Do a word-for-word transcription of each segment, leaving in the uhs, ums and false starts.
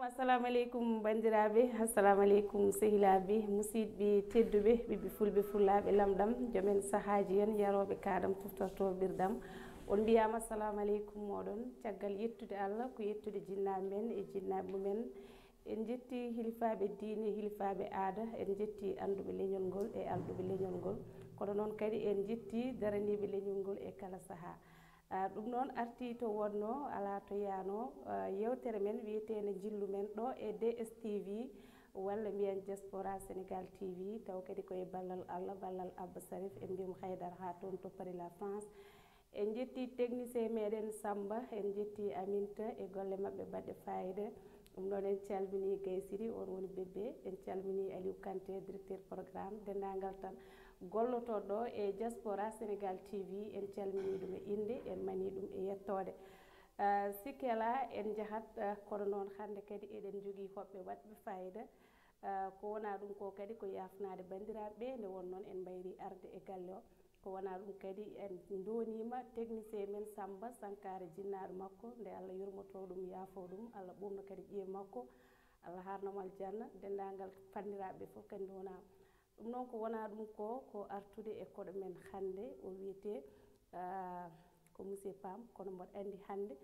Assalamu aleykum, banndiraaɓe. Assalamu aleykum, sehilaaɓe, musidɓe tedduɓe, ɓiɓɓe fulɓe, fullaaɓe lamɗam, joomen sahaaji en, yarooɓe kaadam, tuftortoo ɓirdam. On mbiyaama assalamu aleykum mooɗon. Caggal yettude Allah, ko yettude jinnaaɓe men e jinnaaɓe mumen. En njetti hilifaaɓe diine, hilifaaɓe aada, en njetti annduɓe leñol ngol e alɗuɓe leñol ngol. Kono noon kadi en njetti daraniiɓe leñol ngol e kala sahaa. Ah, ɗum noon arti to wonno, alaa to yaano, ah, yewtere men wiyeteende Njillu men ɗo e D S T V, walla mbiyen Diaspora Sénégal T V, taw kadi ko e ballal Allah, ballal Abba Sarif, en mbiyamo haydara haa toon to Paris la France. En njetti technicien meɗen Samba, en njetti Aminta e golle maɓɓe baɗɗe fayida. Ɗum noon en calmini Gaye Siri, on woni bébé. En calmini Aliou Kanté, directeur programme, denndaangal tan gollotooɗo e Diaspora Sénégal T V, en calmini ɗum e innde, en mani ɗum e yettoode. Ah, sikke alaa, en njahat, ah, kono noon hannde kadi eɗen njogii hoɓɓe waɗɓe fayida. Ah, ko wonaa ɗum ko kadi ko yaafnaade banndiraaɓe ɓe, nde won noon en mbayri arde e galle o. Ko wonaa ɗum kadi en ndoniima technicien men Samba Sankara, jinnaaɗo makko, nde Allah yurmotoo ɗum, yaafoo ɗum, Allah ɓuuɓna kadi ƴiye makko, Allah haarna mo aljanna, denndaangal fanndiraaɓe ɓe fof kadi ndonaama. Ɗum noon ko wonaa ɗum ko, ko artude e koɗo men hannde, o wiyetee, ah, ko Monsieur Pam, kono mboɗo anndi hannde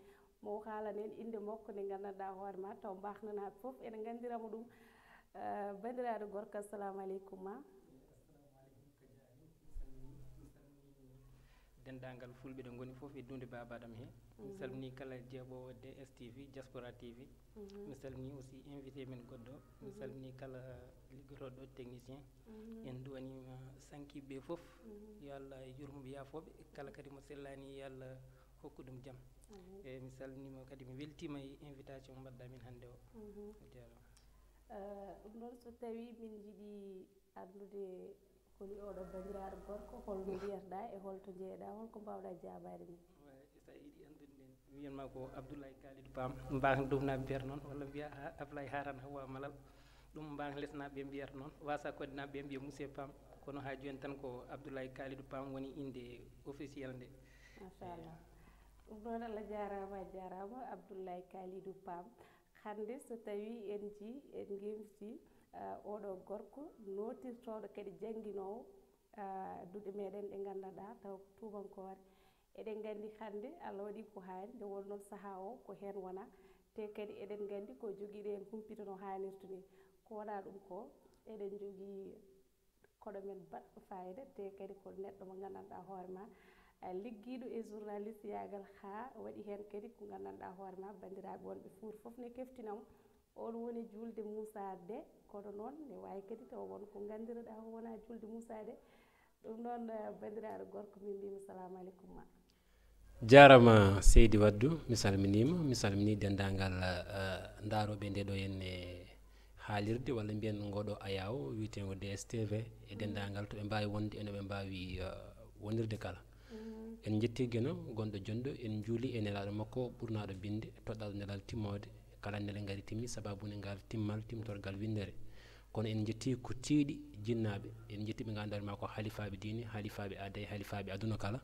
mo o haalana en innde makko nde nganndanɗaa hoore ma, taw mbaahnanaaɓe fof ene nganndira mo ɗum. Ah, banndiraaɗo gorko, assalamu aleykum ma. Assalamu aleykum, Kaja Aliou. Mi salmini, mi salmini denndaangal fulɓe ɗo ngoni fof e duunde baabaaɗam he. Mi Mhm. salmini kala jeeɓoowo D S T V, Diaspora T V. Mhm. Mi salmini aussi invité men goɗɗo. Mi Mhm. salmini kala liggotooɗo ɗo technicien. Mhm. En duwaniima sankiiɓe fof. Mhm. Yo Allah yurmo ɓe, yaafooɓe. Kala kadi mo sellaani, yo Allah hokku ɗum jam. Mhm. E mi salminiima kadi, mi weltiima e invitation mo mbaɗɗaa min hannde o. Mhm. A jaaraama. Eh, ɗum noon, so tawii min njiɗi anndude holi oɗo banndiraaɗo gorko, holno mbiyatɗaa e holto njeeyɗaa, holko mbaawɗaa jaabaade min? Wa-, so a yiɗi anndude nden, mi wiyan ma ko Abdoulaye Kalidou Pam, Mbaax Ndufnaaɓe mbiyata noon, walla mbiya ha-, Ablaye Haran Hawa Malal, ɗum Mbaax Lesnaaɓe mbiyata noon, Waasa Kodinaaɓe mbiya Monsieur Pam, kono haa jooni tan ko Abdoulaye Kalidou Pam woni innde officiel nde. Machallah. Ɗum noon, Allah jaaraama, a jaaraama, Abdoulaye Kalidou Pam. Hannde so tawii en njii, en ngimti, ah, oɗo gorko nootirtooɗo kadi jannginoowo, ah, duɗe meɗen ɗe nganndanɗaa taw ko tuubankoore. Eɗen nganndi hannde Allah waɗi ko haani, nde wonnoo sahaa o ko heen wonaa, te kadi eɗen nganndi ko jogiiɗo en humpito no haanirta ni. Ko wonaa ɗum ko, eɗen njogii koɗo men baɗɗo fayida, te kadi ko neɗɗo mo nganndanɗaa hoore ma, a liggiiɗo e journaliste yaagal haa waɗi heen kadi ko nganndanɗaa hoore ma, banndiraaɓe wonɓe Fuuta fof ne keftina mo. On woni juulde Moussa De, kono noon ne waawi kadi taw won ko nganndirɗaa ko wonaa juulde Moussa De. Ɗum noon, eh, banndiraaɗo gorko, min mbiyii mo salaamu aleykum ma. Jaaraama seydi Waddu, mi salminiima, mi salminii denndaangal, eh, ndaarooɓe nde ɗo henne haalirde, walla mbiyen ngoɗo ayaawo wiyeteengo D S T V, e denndaangal to ɓe mbaawi wonde e no ɓe mbaawi, eh, wonirde kala. Mhm. En njettii Geno, gonɗo jonɗo, en njuuli e nelaaɗo makko ɓurnaaɗo binnde, toɗɗaaɗo nelal timmoode, kala nele ngari timmi, sababu ne ngal timmal, timtorgal winndere. Kono en njettii ko tiiɗi jinnaaɓe, en njettii ɓe ngannduɗaa ma ko halifaaɓe diine, halifaaɓe aada e halifaaɓe aduna kala.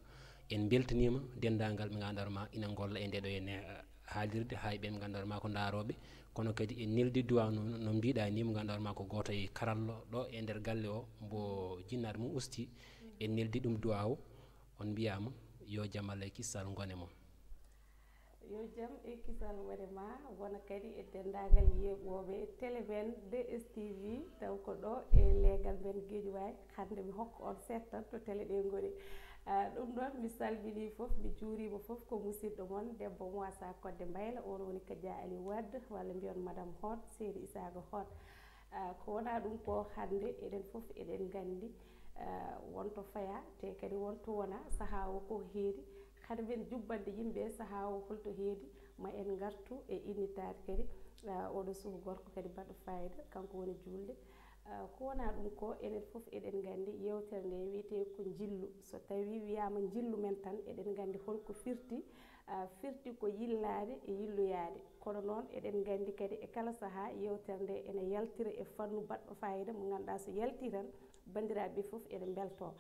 En mbeltaniima denndaangal ɓe ngannduɗaa ma ina ngolla e nde ɗo henne, eh, haalirde, haa e ɓe ngannduɗaa ma ko ndaarooɓe. Kono kadi en neldi duwaaw no, no mbiɗaa ni, mo ngannduɗaa ma ko gooto e karallo ɗo e nder galle o, mbo jinnaaɗo mum usti. En neldi ɗum duwaaw, on mbiyaama yo jam Allah e kisal ngone mon. Yo jam e kisal wone ma, wona kadi e denndaangal yeeɓooɓe télé men D S T V, taw ko ɗo e leegal men Guédiawaye. Hannde mi hokka on seeɗa tan to télé ɗe ngoni. Ah, ɗum ɗon mi salminii fof, mi juuriima fof, ko musidɗo mon debbo Moussa Kodde Mbayla, on woni Kadia Ali Wade, walla mbiyon Madame Hott, Seydi Isaaga Hott. Ah, ko wonaa ɗum ko hannde eɗen fof eɗen nganndi, ah, wonto fayaa, te kadi wonto wonaa, sahaa o ko heedi. Hade men jubbande yimɓe sahaa o holto heedi, ma en ngartu e innitaade kadi, ah, oɗo suka gorko kadi baɗɗo fayida, kanko woni juulde. Ah, ko wonaa ɗum ko, enen fof eɗen nganndi yeewtere nde wiyetee ko njillu. So tawii wiyaama njillu men tan, eɗen nganndi holko firti. Ah, firti ko yillaade e yilloyaade. Kono noon, eɗen nganndi kadi e kala sahaa, yeewtere nde ene yaltira e fannu baɗɗo fayida mo ngannduɗaa so yaltii tan, banndiraaɓe fof ene mbeltoo.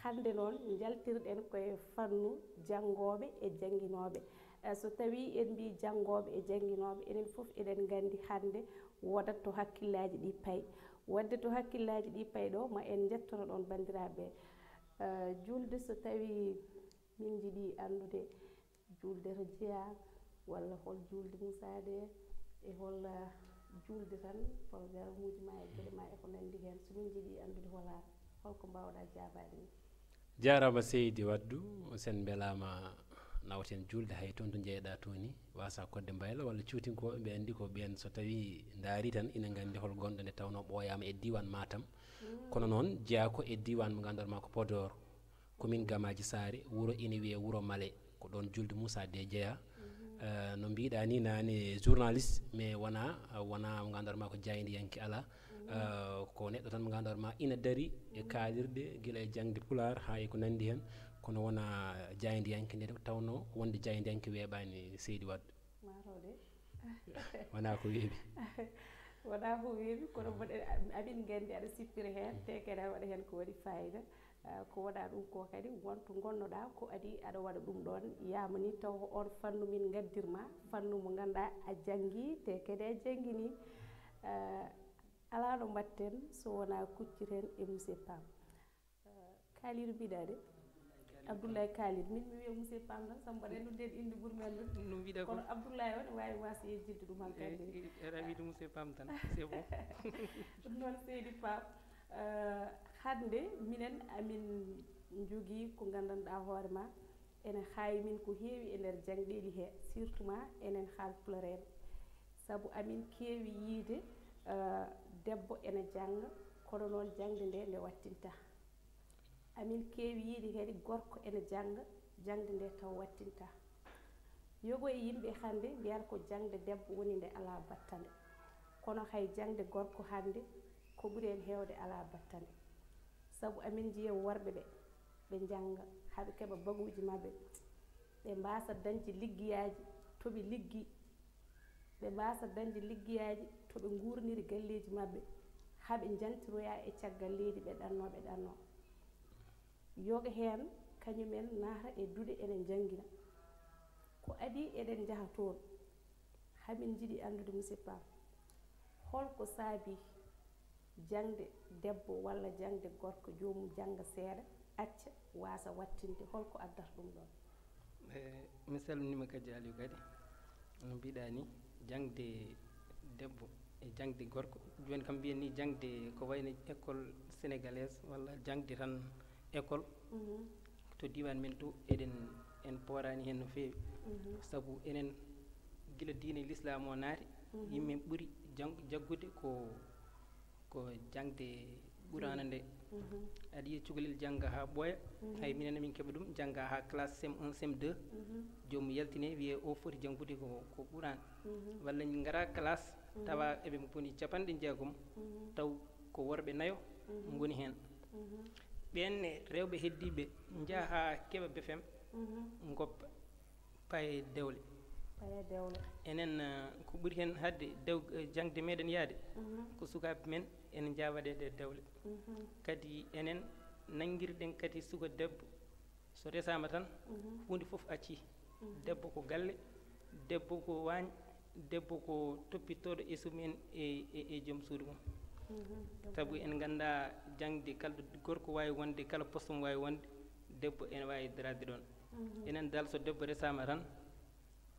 Hannde noon, njaltirɗen ko e fannu janngooɓe e jannginooɓe. Eh, so tawii en mbii janngooɓe e jannginooɓe, enen fof eɗen nganndi hannde woodat to hakkillaaji ɗi payi. Waɗde to hakkillaaji ɗi payi ɗo, ma en njettono ɗoon banndiraaɓe. Eh, juulde, so tawii min njiɗii anndude juulde to jeyaa, walla hol juulde musaade, e hol, eh, juulde tan, programmuuji ma e geɗe ma e ko nanndi heen, so min njiɗii anndude hol haa, hol ko mbaaw-ɗaa jaabaade min? Jaaraama seydi Waddu, sen mbelaama nawten juulde hay toon to njeyɗaa to ni, waasa koɗde mbayla walla cuutinkooɓe ɓe anndi ko ɓeen so tawii ndaari tan ina nganndi hol gonɗo nde tawnoo ɓooyaama e diiwaan Matam. Kono noon jeyaa ko e diiwaan mo ngannduɗaa ma ko Podor, commune Gamaaji Saare, wuro ina wiyee Wuro Male, ko ɗoon juulde Moussa Dé jeyaa. Eh, no mbiɗa ni naane journaliste, mais wona, wona mo ngannduɗaa ma ko jaayndiyanke alaa. Eh, ko neɗɗo tan mo ngannduɗaa ma ina dari e kaalirɗe gila e jaŋde pulaar haa e ko nanndi heen, kono wona jaayndiyanke nde tawnoo wonde jaayndiyanke weeɓaani seydi Waddu. Maaro de. Wona ko weeɓi. Wona ko weeɓi, kono mboɗo, amin nganndi aɗa sippira heen, te kadi a waɗa heen ko waɗi fayida. Ah, ko wona ɗum ko kadi, wonto ngonnoɗaa, ko adii aɗa waɗa ɗum ɗoon, yamani taw ko oon fannu min ngaddirma, fannu mo ngannduɗaa a janngi, te kadi a janngini. Ah, alaa no mbaɗten so wonaa kucciten e monsieur Pam. Ah, Kalidou mbiɗa de. Abdoulaye Kalidou, min mi wiya monsieur Pam tan, sabu mbaɗa anndunde en innde ɓurmi anndude. No mbiɗa ko. Kono Abdoulaye o ne waawi waasde yejjitde ɗum hankadi. Eh, eh, aɗa wiide monsieur Pam tan, c'est bon. Ɗum noon seydi Pam, eh, hannde minen amin njogii ko nganndanɗaa hoore ma, ene haawi min ko heewi e nder jangɗeeli he, surtout ma enen haalpulareeɓe. Sabu amin keewi yiide, eh, debbo ene jannga, kono noon jangde nde nde wattinta. Amin keewi yiide kadi gorko ene jannga, jangde nde taw wattinta. Yogo e yimɓe hannde mbiyata ko jangde debbo woni nde alaa battane. Kono hay jangde gorko hannde ko ɓuri en heewde alaa battane. Sabu amin njiya worɓe ɓe, ɓe njannga, haa ɓe keɓa baguuji maɓɓe, ɓe mbaasa dañde liggeyaaji to ɓe liggi, ɓe mbaasa dañde liggeyaaji to ɓe nguurniri galleeji maɓɓe, haa ɓe njantiroya e caggal leydi ɓe ɗannoo, ɓe ɗannoo. Yoga heen, kañum en naata e duɗe ene njanngina. Ko adii eɗen njaha toon. Hamin njiɗi anndude, musidɗo am, hol ko saabii jaŋde debbo walla jaŋde gorko, joomum jannga seeɗa, acca, waasa wattinde, hol ko addata ɗum ɗoon? E, mi salminiima kadi, Aliou, kadi no mbiɗaa ni, jaŋde debbo e jaŋde gorko, jooni kam mbiyen ni jaŋde ko wayno école sénégalaise walla jaŋde tan école. Mhm. To diiwaan men to, eɗen, en pooraani heen no feewi. Mhm. Sabu enen, gila diine lislaam o naati, mhm, yimɓe ɓuri jang-, jaggude ko, ko jaŋde Quraana nde. Mhm. Aɗa yiya cukalel jannga haa ɓooya. Mhm. Hay minen, min keɓa ɗum, jannga haa classe C M un, C M deux. Mhm. Joomum yaltine, wiyee o foti janngude ko, ko Quraana. Mhm. Walla ngara classe, mhm, tawa eɓe ngoni capanɗe jeegom, mhm, taw ko worɓe nayo, mhm, ngoni heen. Mhm. Ɓeen ne, rewɓe heddiiɓe njaha haa keɓa B F M, mhm, ngoppa paye dewle. Paye dewle. Enen, eh, ko ɓuri heen haɗde dew-, eh, jaŋde meɗen yahde, mhm, ko sukaaɓe men ene njaha waɗeede dewle. Mhm. Kadi enen nanngirɗen kadi suka debbo, so resaama tan, mhm, huunde fof accii. Mhm. Debbo ko galle, debbo ko waañ, debbo ko toppitooɗo esum en e, e, e joom suudu mum. Mhm. Sabu en nganndaa jaŋde, kala ɗo gorko waawi wonde, kala poste mo waawi wonde, debbo ene waawi daraade ɗoon. Mhm. Enen dal, so debbo resaama tan,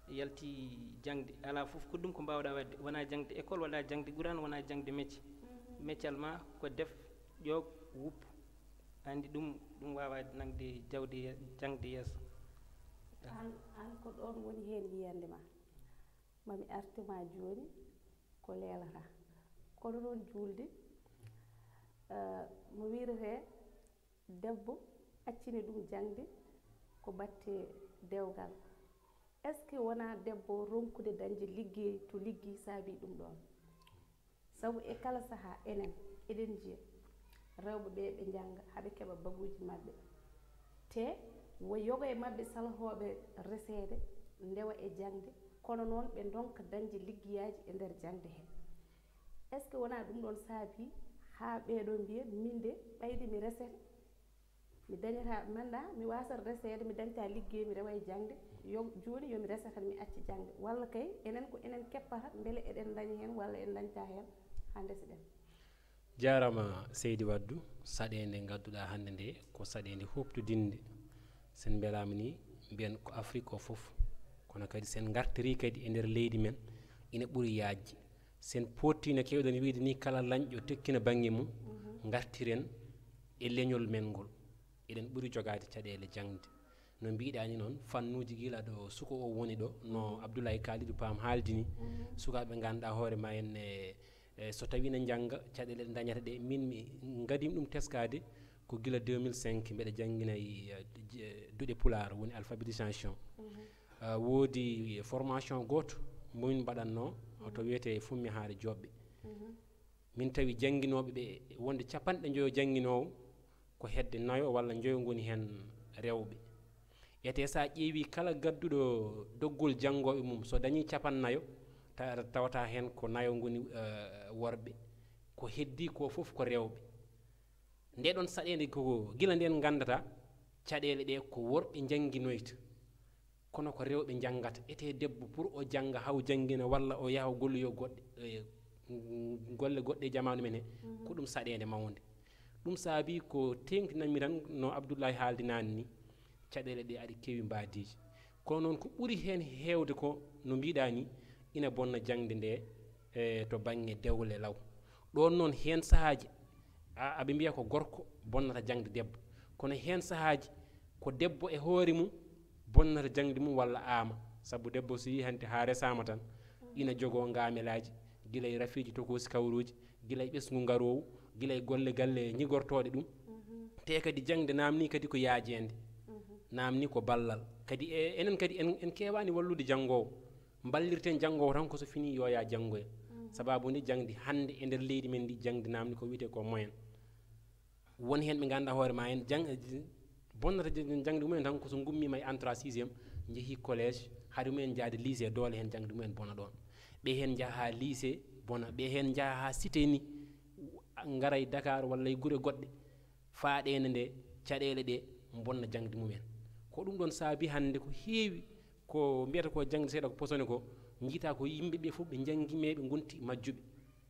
yalti jaŋde, alaa fof ko ɗum ko mbaawɗaa waɗde, wonaa jaŋde école, wonaa jaŋde Quraan, wonaa jaŋde mecce. Mhm. Meccal ma ko def, ƴoog, wuppu. Anndi ɗum, ɗum waawaa nangde jawdi ye-, jaŋde yeeso. Aan, aan ko ɗoon woni heen yiyannde ma. Mami arte ma jooni ko leelata. Kono noon juulde, eh, no wiiretee, debbo accini ɗum jaŋde ko batte dewgal. Est-ce que wonaa debbo ronkude dañde liggey to liggi saabii ɗum ɗoon? Sabu e kala sahaa enen eɗen njiya rewɓe ɓe, ɓe njannga haa ɓe keɓa baguuji maɓɓe. Te wo yoga e maɓɓe salahooɓe reseede, ndewa e jaŋde, kono noon ɓe ndonka dañde liggeyaaji e nder jaŋde he. Est-ce que wonaa ɗum ɗoon saabii haa ɓee ɗoo mbiya, min de, ɓayde mi resete, Mi dañata, manda, mi wasata reseede, mi dañta liggey, mi rewa e jaŋde. Yo jooni yo mi resa tan, mi acci jaŋde. Walla kay, enen ko enen keppata, mbele eɗen daña heen walla en dañta heen haa ndesiɗen. Jaaraama seydi Waddu, saɗeende ngadduɗaa hannde nde ko saɗeende huuɓtodinnde. Sen mbelaama ni, mbiyen ko Afrik o fof, kono kadi sen ngartirii kadi e nder leydi men, ina ɓuri yaajde. Sen potti no keewɗen wiyde ni, kala lañɗo tekkina bannge mum, ngartiren e leñol men ngol. Eɗen ɓuri jogaade caɗeele jaŋde. No mbiɗaa ni noon, fannuuji gila ɗo suko o woni ɗo, no Abdoulaye Kalidou Pam haaldi ni, sukaaɓe ngannduɗaa hoore ma en e, e so tawii ne njannga, caɗeele ɗe ndañata ɗe, min mi ngadiima ɗum teskaade ko gila deux mille cinq mbeɗa janngina e, eh, je- duɗe Pulaar, woni alphabétisation. Ah, woodi formation gooto mo min mbaɗatnoo to wiyetee Fummi Haare Joobɓe. Min tawi jannginooɓe ɓe wonde capanɗe njoyo jannginoowo, ko hedde nayo walla njoyo ngoni heen rewɓe. Etee so a ƴeewii kala gadduɗo doggol janngooɓe mum, so dañii capannayo, ta- tawata heen ko nayo ngoni, eh, worɓe. Ko heddii ko fof ko rewɓe. Nde ɗoon saɗeende ko gila ndeen nganndata caɗeele ɗe ko worɓe njannginoyta. Kono ko rewɓe njanngata. Etee debbo pour o jannga, haw janngina walla o yaha o golloyo goɗɗe, eh, golle goɗɗe e jamaanu men he, ko ɗum saɗeende mawnde. Ɗum saabii ko teeŋtinanmi tan no Abdoulaye haaldi naane ni, caɗeele ɗe aɗa keewi mbaadiiji. Kono noon ko ɓuri heen heewde ko no mbiɗaa ni, ina bonna jaŋde nde, e to baŋŋe dewle law. Ɗoon noon heen sahaaji, a- aɓe mbiya ko gorko bonnata jaŋde debbo. Kono heen sahaaji ko debbo e hoore mum bonnata jaŋde mum walla aama. Sabu debbo so yii hannde haa resaama tan, ina jogoo ngaamelaaji, gila e rafiiji tokoosi kawruuji, gila e ɓesngu ngaroowu, gila e golle galle ñigortooɗe ɗum. Te kadi jaŋde naamni kadi ko yaajeende, naamni ko ballal. Kadi e- enen kadi en, en keewaani wallude janngoowo. Mballirten janngoowo tan ko so finii yo yaa janngoya. Sababu nde jaŋde hannde e nder leydi men ndi, jaŋde naamni ko wiyetee ko moyen. Won heen ɓe ngannduɗaa hoore ma en jang- bonnata j- jaŋde mumen tan ko so ngummiima e entrée sixième, njehii collège, hari mumen njaade lycée, doole heen jaŋde mumen bona ɗoon. Ɓe heen njaha haa lycée bona, ɓe heen njaha haa cité ni, ngara e Dakar walla e gure goɗɗe. Faaɗeende nde, caɗeele ɗe mbonna jaŋde mumen. Ko ɗum ɗoon saabi hannde ko heewi ko mbiyata ko jaŋde seeɗa ko posone ko, njiita ko yimɓe ɓe fof ɓe njanngi, mais ɓe ngonti majjuɓe.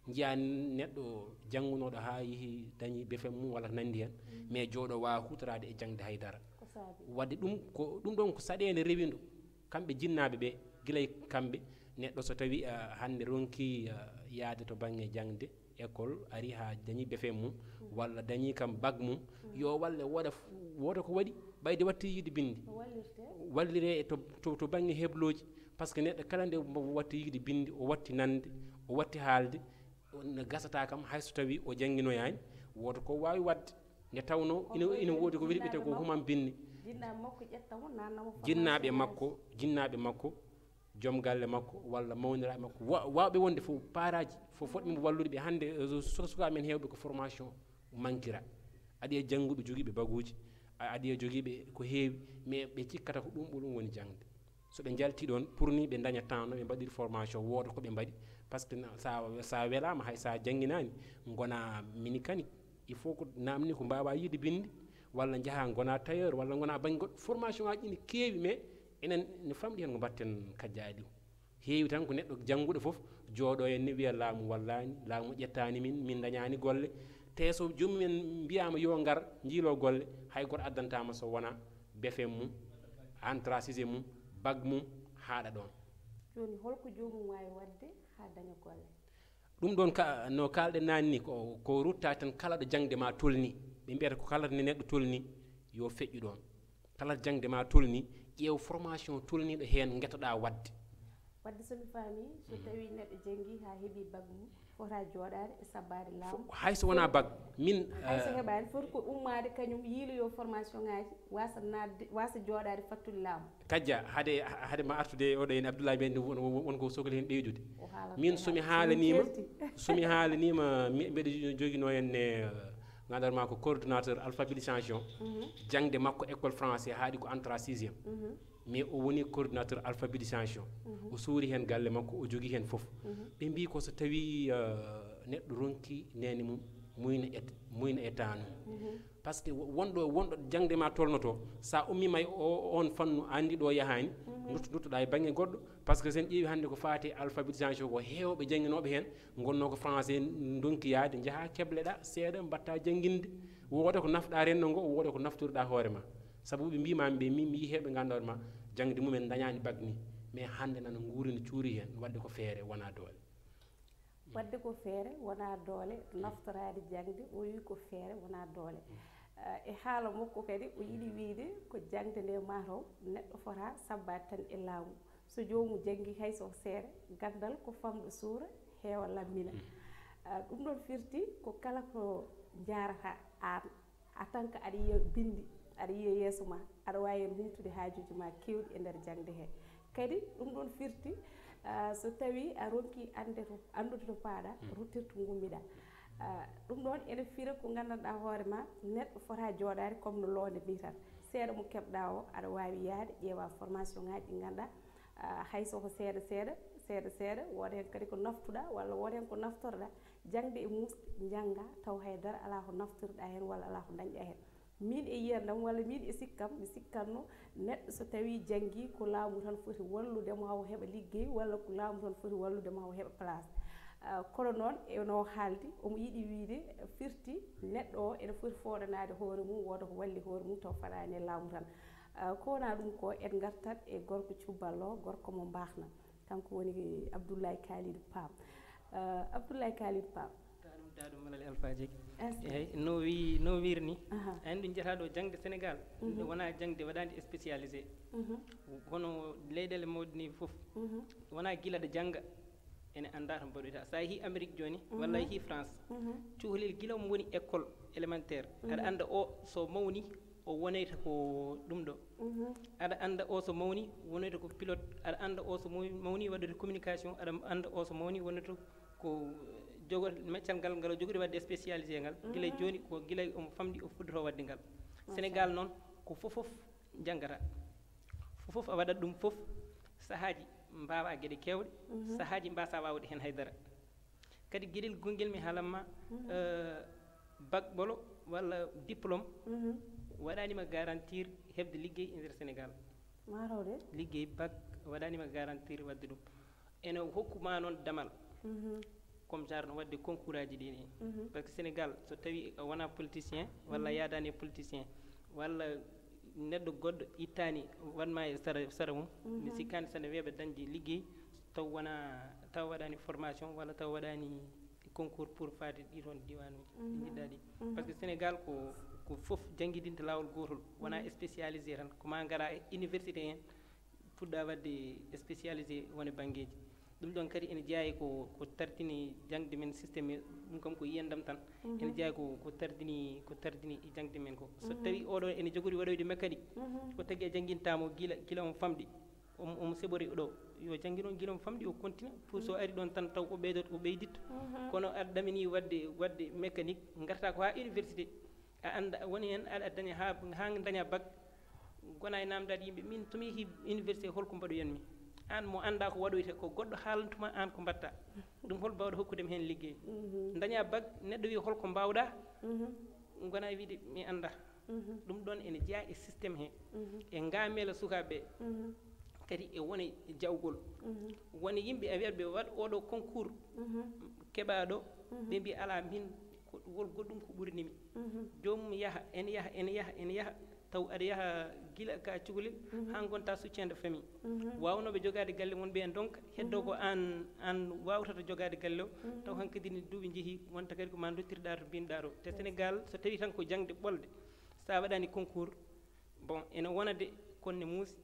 Njiyaa neɗɗo janngunooɗo haa yehi dañi B F M mum walla ko nanndi heen, mais jooɗo waawa huutoraade e jaŋde hay dara. Ko saabi? Waɗde ɗum ko ɗum ɗoon ko saɗeende rewindo. Kamɓe jinnaaɓe ɓe, gila e kamɓe, neɗɗo so tawii, ah, hannde ronkii, ah, yahde to baŋŋe jaŋde, école, ari haa dañi B F M mum, walla dañi kam bac mum, yo walle wooda f- wooda ko waɗi, ɓayde watti yiide binndi. No wallirtee? Walliree to, to, to baŋŋe heblooji, par ce que neɗɗo kala nde mo watti yiide binndi, o watti nande, o watti haalde, no gasata kam hay so tawii o jannginoyaani, wooda ko waawi waɗde. Nde tawnoo ina, ina woodi ko wiyetee ko humam binne. Jinnaaɓe makko ƴetta mo, naatna mo formation. Jinnaaɓe makko, jinnaaɓe makko, joom galle makko walla mawniraaɓe makko, wa- waawɓe wonde fof, paraaji fof fotɓe mo wallude ɓe. Hannde, eh, suka- sukaaɓe men heewɓe ko formation mankira. Aɗa yiya jannguɓe jogiiɓe baguuji, a- aɗa yiya jogiiɓe ko heewi, mais ɓe cikkata ko ɗum ɓuri ɗum woni jaŋde. So ɓe njalti ɗoon, pour ni ɓe ndaña temps no ɓe mbaɗiri formation, wooda ko ɓe mbaɗi, par ce que na- sa, sa welaama, hay sa jannginaani, ngona mécanique, il faut ko naamni ko mbaawa yiide binndi, walla njaha ngona tailleur, walla ngona baŋ goɗɗo. Formation ngaaji ina keewi, mais enen ne famɗi heen ko mbaɗten kajjaaɗi o. Heewi tan ko neɗɗo jannguɗo fof jooɗo en ni wiya laamu wallaani, laamu ƴettaani min, min ndañaani golle. Te so joomum en mbiyaama yo ngar njiilo golle, hay gooto addantaama so wonaa B F M mum, entrée sixième mum, bac mum, haaɗa ɗoon. Jooni holko joomum waawi waɗde haa daña golle? Ɗum ɗoon ka, no kaalɗen naane ni, ko, ko rutta tan kala ɗo jaŋde ma tolni. Ɓe mbiyata ko kala ne neɗɗo tolni, yo feƴƴu ɗoon. Kala jaŋde ma tolni, ƴeew formation tolniiɗo heen ngetoɗaa waɗde. Waɗde so mi faami, so tawii neɗɗo janngii haa heɓii bac mum, fota jooɗaade e sabbaade laamu. Fo- hay so wonaa bac, min, hay so eh, heɓaani, foti ko ummaade kañum yiiloyo formation ngaaji, wasa naatde, wasa jooɗaade fattude laamu. Kajja, hade, hade ma artude e oɗo en Abdoulaye Mbengue won, won, won ko sokli heen ɓeydude. O haalata min ko somi haalata. Haalaniima, somi haalaniima, mi- mbeɗa jo- joginoo en ne, eh, ngandar ma ko coordinateur alphabétisation, jaŋde makko école français haaɗi ko entrée sixième. Mais o woni coordinateur alphabétisation. O suuri heen galle makko, o jogii heen fof. Ɓe mbii ko so tawii, eh, neɗɗo ronki neene mum, Muyna e muyna e taanu. Par ce que wonɗo wonɗo jangde ma tolnoto, sa ummiima e o- on fannu, anndi ɗo yahaani, ndutto nduttoɗa e bannge goɗɗo. Par ce que sen ƴeewi hannde ko faati e alphabétisation, ko heewɓe jannginooɓe heen ngonnoo ko français, ndonki yaade njaha kebleɗa seeɗa mbatta jannginde. Wooda ko nafɗa renndo ngo, wooda ko naftoriɗa hoore ma. Sabu ɓe mbiima ɓe mi mi heewɓe ngannduɗa ma jangde mumen dañaani bag ni, mais hannde nana nguuri no cuuri heen. Wadde ko feere, wona doole. Wadde ko feere, wona doole. Naftoraade jaŋde, o wi ko feere, wona doole. Eh, e haala makko kadi, o yiɗi wiyde ko jaŋde nde mataw neɗɗo fota sabbaade tan e laamu. So joomum janngi hay so ko seeɗa, ganndal ko famɗa suura, heewa lammina. Eh, ɗum ɗoon firti ko kala ko njaarata aan, en tant que aɗa yiya binndi, aɗa yiya yeeso ma, aɗa waawi heen humtude haajuuji ma keewɗi e nder jaŋde hee. Kadi ɗum ɗoon firti, ah, so tawii a ronkii annde to, anndude to paaɗa, ruttirtu ngummiɗa. Ah, ɗum ɗoon ene fira ko nganndanɗaa hoore ma, neɗɗo fota jooɗaade comme no loonde nii tan. Seeɗa mo keɓɗa o, aɗa waawi yahde ƴeewa formation ŋaaji ɗi ngannduɗaa, ah, hay so ko seeɗa seeɗa, seeɗa seeɗa, wooda heen kadi ko naftuɗaa walla wooda heen ko naftorɗaa. Jaŋde e muusde, njannga taw hay dara alaa ko naftorɗaa heen walla alaa ko ndañɗaa heen. Miin e yiyannde am walla miin e sikke am, mi sikkatno neɗɗo so tawii janngii ko laamu tan foti wallude mo haa o heɓa liggey walla ko laamu tan foti wallude mo haa o heɓa place. Ah, kono noon eno haaldi, omo yiɗi wiyde firti neɗɗo o ene foti fooɗanaade hoore mum, wooda ko walli hoore mum taw faɗaani e laamu tan. Ah, ko wonaa ɗum ko en ngartat e gorko cubballo, gorko mo mbaakna. Kanko woni Abdoulaye Kalidou Pam. Eh, Abdoulaye Kalidou Pam. Taɗum taɗum malal alfaji. Eyyi, no wi no wirni. Ayen ɗum jata ɗo jangde Sénégal. Wona jangde waɗande spécialisé. Kono leyɗele mawɗe ni fof. Wona gila ɗo janga. Ene anda to mbaɗoyta. Sa yeehi Amérique joni, walla yeehi France. Cukalel gila omo woni école élémentaire. Aɗa anda o so mawni, o wonayta ko ɗum ɗo. Aɗa anda o so mawni wonayta ko pilote, aɗa anda o so mawni waɗata communication, aɗa anda o so mawni wonata ko jogo meccal ngal ngal o jogori wadde spécialisé ngal. Gila joni ko gila omo famɗi o fuddoto wadde ngal. Sénégal noon ko fofof janggata. Fofof a waɗat ɗum fof. Sahaji mbawa gueɗe kewɗe. Sahaji mbasa wawde hen haydara. Kadi gueɗel gongel mi haalamma. Bac ɓolo walla diplôme waɗanima garantir heɓde liggey e nder Sénégal. Liggey bac waɗanima garantir wadde ɗum. Ene hokkuma noon damal. Comme genre no wadde concours aji ɗi ni. Par ce que Sénégal so tawi a wona politicien walla yadani e politicien walla neɗɗo goɗɗo ittani wanma e sara sara mum, mi sikkani sene weeɓe dañde liggey taw wona taw waɗani formation walla taw waɗani concours pour faade ɗi toon diwanuji ɗi jiɗɗa ɗi. Par ce que Sénégal ko ko fof jangguidinde lawol gotol, wona spécialisé tan ko ma gara e université hen puɗɗa wadde spécialisé wone banggueji. Ɗum ɗon kadi ene jeeya ko ko tardini jangde men systéme ɗum kam ko yiyandam tan. Ene jeeya ko ko tardini ko tardini e jangde men ko so tawi oɗo ene jogori waɗoyde mécanique ko tagi a jangguintamo gila gila on famɗi. Omo seɓori ɗo yo janngi ɗon gila omo famɗi o continue pour so ari ɗon tan taw o ɓeydot o ɓeyditto. Kono aɗa ɗamini wadde wadde mécanique garta ko ha université a anda woni hen aɗa daña ha ha daña bac. Gona e namdade yimɓe min somi yeehi université holko mbaɗoyanmi? An mo anda ko waɗoyte ko goɗɗo haalantuma an ko mbatta. Ɗum hol mbawɗo hokkudemi hen liggey? Daña bac neɗɗo wi holko mbawɗa? Gona wiide mi anda. Ɗum ɗon ene jeeya e systéme he e ngamela sukaɓe. Kadi e wone jawgol wone yimɓe a wiyat ɓe waɗ oɗo concours keɓaɗo ɓe mbi ala min ko wol goɗɗum ko ɓurinimi. Joomum yaha ene yaha ene yaha ene yaha taw aɗa yaha gila ka cukalel ha gonta soutien de famille. Wawnoɓe jogade galle wonɓe en donc heddo ko an an wawtata jogade galle o taw hankadi ni duuɓi jeehi wonta kadi ko ma dottirɗa to binɗa to te Sénégal so tawi tan ko jangde ɓolde sa waɗani concours. Bon ene wona de kono ne muusi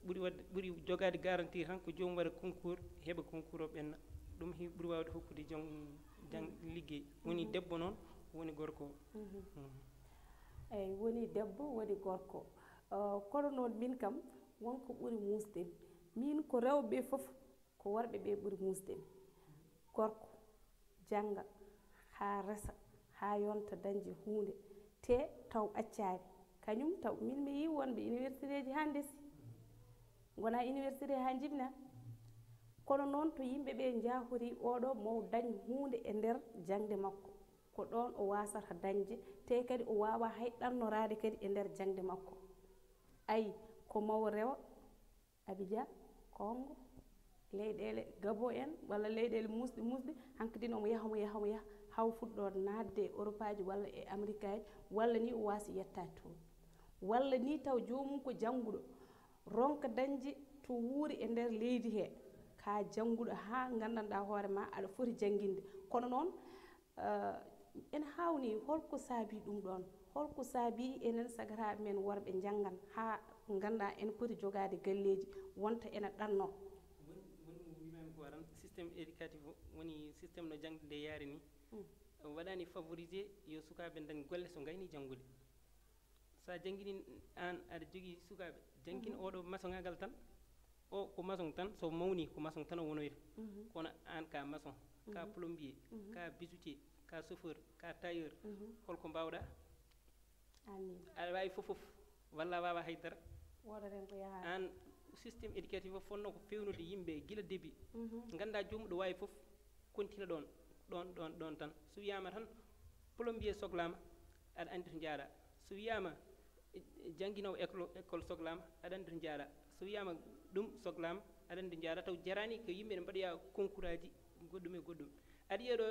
ɓuri wadde ɓuri jogade garantie tan ko joom waɗa concours heɓa concours o ɓenna. Ɗum hi ɓuri wawde hokkude jom jang liggey woni debbo noon woni gorko o. Eyyi woni debbo woni gorko. Kono noon min kam wonko ɓuri muusde min ko rewɓe fof ko worɓe ɓe ɓuri muusde mi. Gorko jannga haa resa haa yonta dañde huunde te taw accaani kañum taw min mi yii wonɓe universitéji haa ndesi ngona université haa njibna. Kono noon to yimɓe ɓe njahori oɗo mo dañ huunde e nder jaŋde makko Ko ɗoon o waasata dañde, tee kadi o waawaa hay ɗannoraade kadi e nder jaŋde makko. Ayi, ko mawo rewa, Abidjan, Congo, leyɗeele Gabon en, walla leyɗeele muusɗe, muusɗe, hankadin omo yaha, omo yaha, omo yaha, haa o fuɗɗoo naatde e Oropaaji walla e Amerikaaji, walla ni o waasi yettaade toon. Walla ni taw joomum ko jannguɗo, ronka dañde to wuuri e nder leydi he, ka jannguɗo haa nganndanɗaa hoore ma aɗa foti jannginde. Kono noon, eh, ene haawni, holko saabi ɗum ɗoon? Holko saabi enen sagataaɓe men worɓe njanngan haa nganndaa ene poti jogaade galleeji, wonta ene ɗanno? Woni, woni mo wiimaami ko aran, système éducatif o, woni système no jaŋde nde yaari ni, Hmm. waɗaani favoriser yo sukaaɓe ndañ golle so ngayni janngude. So a janngini aan aɗa jogii sukaaɓe, janngin Mhm. oɗo maçonŋaagal tan, o ko maçon tan, so mawni ko maçon tan o wonoyta. Mhm. Kono aan ka maçon, ka Mhm. plombier, Mhm. ka bijoutier, ka chauffeur, ka tailleur, Mhm. holko mbaawɗaa? Amin. Aɗa waawi fof fof, walla a waawaa hay dara. Woodat heen ko yahaani. Aan système éducatif o fotnoo ko feewnude yimɓe gila début. Mhm. Nganndaa joomum ɗo waawi fof, kontina ɗoon, ɗoon, ɗoon, ɗoon tan. So wiyaama tan plombier soklaama, aɗa anndi to njaaɗaa. So wiyaama, eh, jannginoowo école, école soklaama, aɗa anndi to njaaɗaa. So wiyaama ɗum soklaama, aɗa anndi to njaaɗaa. Taw jaraani ko yimɓe ne mbaɗoya concours aji goɗɗum e goɗɗum. Aɗa yiya ɗo,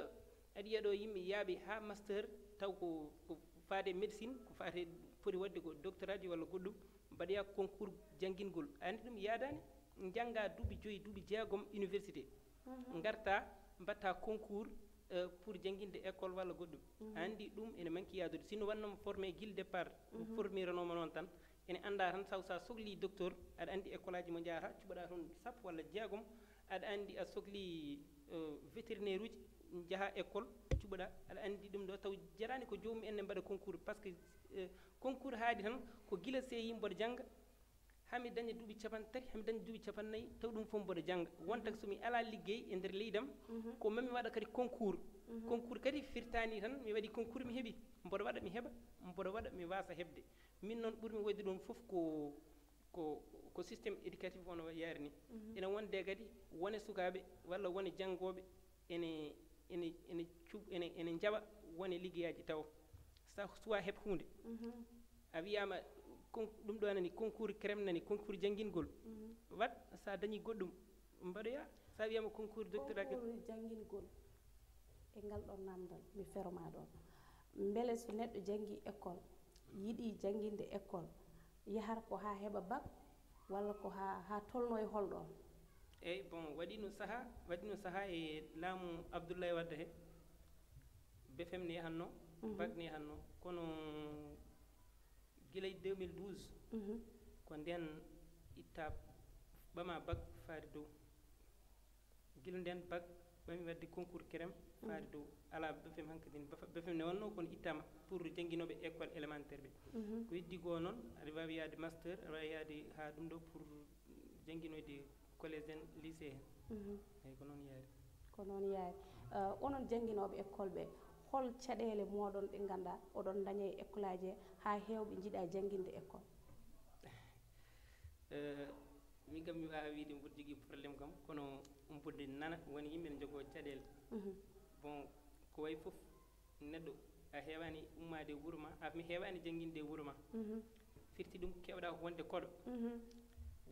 aɗa yiya ɗo yimɓe yaaɓi haa master, taw ko, ko faade médecine, ko faade, foti waɗde ko doctorat ji walla goɗɗum, mbaɗoya concours janngingol. A anndi ɗum yaadaani, njannga duuɓi joyi, duuɓi jeegom université. Mhm. Ngarta, mbatta concours, eh, pour jannginde école walla goɗɗum. Mhm. A anndi ɗum ene manki yaadude. Si no waɗnoo mo formé gila départ, Mhm. formiranooma noon tan, ene annda tan, saw sa sokli docteur, aɗa anndi école aji mo njahata, cuɓaɗa toon sappo walla jeegom, aɗa anndi a sokli, eh, vétérinaire uji, njaha école, cuɓaɗa, aɗa anndi ɗum ɗo, taw jaraani ko joomum en ne mbaɗa concours, parce que, eh, concours haadi tan ko gila C I mboɗo jannga, hami daña duuɓi capanɗe tati, hami daña duuɓi capanɗe nayi, taw ɗum fof mboɗo jannga. Wonta so mi alaa liggey e nder leydam, Mhm. ko mami waɗa kadi concours. Mhm. Concours kadi firtaani tan mi waɗi concours mi heɓi, mboɗo waɗa mi heɓa, mboɗo waɗa mi waasa heɓde. Min noon ɓurmi woyde ɗum fof ko, ko, ko système éducatif o no yaari ni. Mhm. Ene wonde kadi wone sukaaɓe walla wone janngooɓe ene, ene, ene cu-, ene, ene njaɓa wone liggeyaaji taw. Sa suwa heɓ huunde. Mhm. A wiyaama kon-, ɗum ɗo nani concours crème nani, concours janngingol. Mhm. Waɗ, sa dañi goɗɗum, mbaɗoya. Sa wiyaama concours doctorat. Concours janngingol. E ngal ɗon namdal, mi feroma ɗon. Mbele so neɗɗo janngi école, yiɗi jannginde école, yahata ko haa heɓa bac, walla ko haa, haa tolno e hol ɗon? Eyi, bon, waɗino saha, waɗino saha e laamu Abdoulaye Wade he, B F M ne yahanno, Mhm. bac ne yahanno, kono gila e deux mille douze, Mhm. ko nden itta ɓama bac faade dow. Gila nden bac ɓami waɗde concours crème faade Mhm. dow. Alaa B F M hankadin, B F M ne wonno kono ittama pour jannginooɓe école élémentaire ɓe. Mhm. Ko heddi ko noon, aɗa waawi yaade master, aɗa waawi yaade haa ɗum ɗo pour jannginoyde collège en, lycée en. Mhm. Eyi, ko noon yaari. Ko noon yaari. Eh, onon jannginooɓe école ɓe, hol caɗeele mooɗon ɗe ngannduɗaa oɗon ndaña e école aji he haa heewɓe njiɗa jannginde école? Eh, min kam mi waawaa wiide mboɗo jogii problème kam, kono mboɗo nana won yimɓe ne njogoo caɗeele. Mhm. Bon, ko wayi fof, neɗɗo a heewaani ummaade e wuro ma, a, mi heewaani jannginde e wuro ma. Mhm. Firti ɗum keewɗaa ko wonde koɗo. Mhm.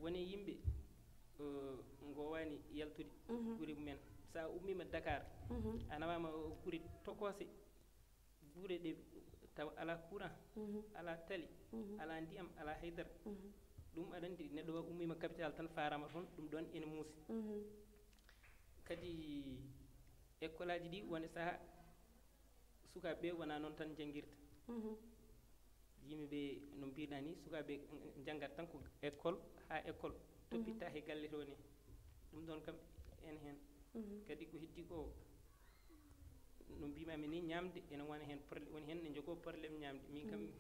Woni yimɓe, eh, ngowaani yaltude Mhm. gure mumen. So a ummiima Dakar, Mhm. a nawaama gure tokoose, gure ɗe tawa alaa courant, Mhm. alaa tali, Mhm. alaa ndiyam, alaa haydara. Mhm. Ɗum aɗa anndi neɗɗo o ummiima capital tan faaraama toon, ɗum ɗoon ene muusi. Mhm. Kadi école aji ɗi woni saha sukaaɓe ɓe wonaa noon tan njanngirta. Mhm. Yimɓe ɓe no mbiɗa ni, sukaaɓe njanngat tan ko école haa école, Mhm. toppitta he galle to ni. Ɗum ɗoon kam ene heen. Mhm. Kadi ko heddi ko, no mbimaami ni, ñaamde ene wona heen problème, woni heen ne njogoo problème ñaamde. Min kam, Mhm.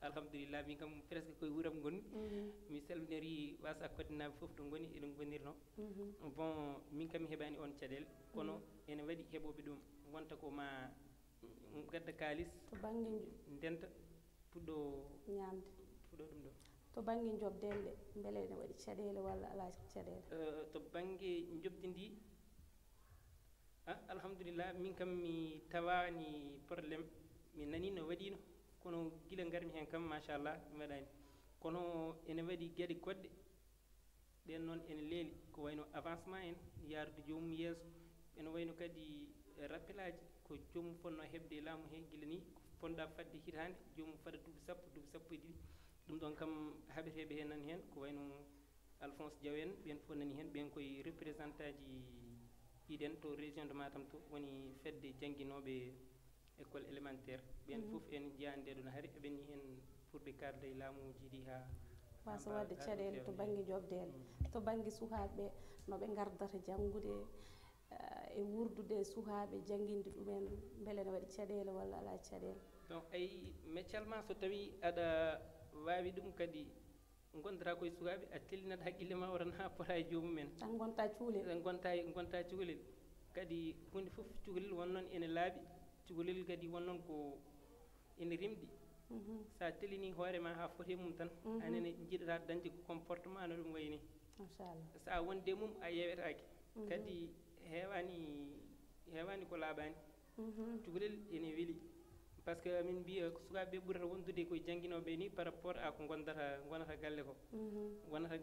alhamdulillah, min kam presque koye wuram ngonmi. Mhm. Mi salminori wasa koddinaaɓe fof ɗo ngoni, eɗen ngonirno. Mhm. Bon, min kam mi heɓaani oon caɗeele, kono Mhm. ene waɗi heɓooɓe ɗum, wonta ko ma, mm, ngadda kaalis, To bannge nju- ndenta, puɗɗo ñaamde. Puɗɗo ɗum ɗo. To bannge njoɓdi en ɗe, mbele ene waɗi caɗeele walla alaa caɗeele? Eh, to bannge njoɓdi ndi, Ah, alhamdulillah, min kam mi tawaani problème. Mi nani no waɗiino, kono gila ngarmi heen kam, machallah, mi waɗaani. Kono ene waɗi geɗe goɗɗe, ɗeen noon ene leeli, ko wayno avancement en, yaarude joomum yeeso, ene wayno kadi rappelaaji ko joomum fotnoo heɓde e laamu he gila ni, ko fotnoo fadde hitaande, joomum fada duuɓi sappo, duuɓi sappo e ɗiɗi. Ɗum ɗoon kam, haɓeteeɓe heen nani heen, ko wayno Alphonse Diaw en, ɓeen fof nani heen, ɓeen koye représentantji iɗen to région de Matam to, woni fedde jannginooɓe école élémentaire. Ɓeen fof en njiyaani nde ɗoon hari, eɓen ni heen pour ɓe kaalda e laamuuji ɗi haa waasa waɗde caɗeele to bannge joɓdeele, to bannge sukaaɓe ɓe, no ɓe ngardata janngude, eh, e wuurdude e sukaaɓe, jannginde ɗumen, mbele ene waɗi caɗeele walla alaa caɗeele? Donc, ayi, meccal ma, so tawii aɗa waawi ɗum kadi, ngondataa koye sukaaɓe, a tellinat haqqille ma o tan haa pota e joomum en. Tan ngonta cukalel. Tan ngonta, ngonta cukalel. Kadi huunde fof cukalel won noon ene laaɓi, cukalel kadi won noon ko ene rimɗi. Mhm. So a tellini hoore ma haa foti e mum tan, mhm, anene njiɗata dañde ko comportement no ɗum wayi ni. Machallah. So a wonde mum a yewetaake. Mhm. Kadi heewani, heewani ko laaɓaani. Mhm. Cukalel ene weli. Par ce que min mbiya ko sukaaɓe ɓe ɓurata wondude koye jannginooɓe ni par rapport à ko ngondata, ngonata galle ko. Mhm. Wonata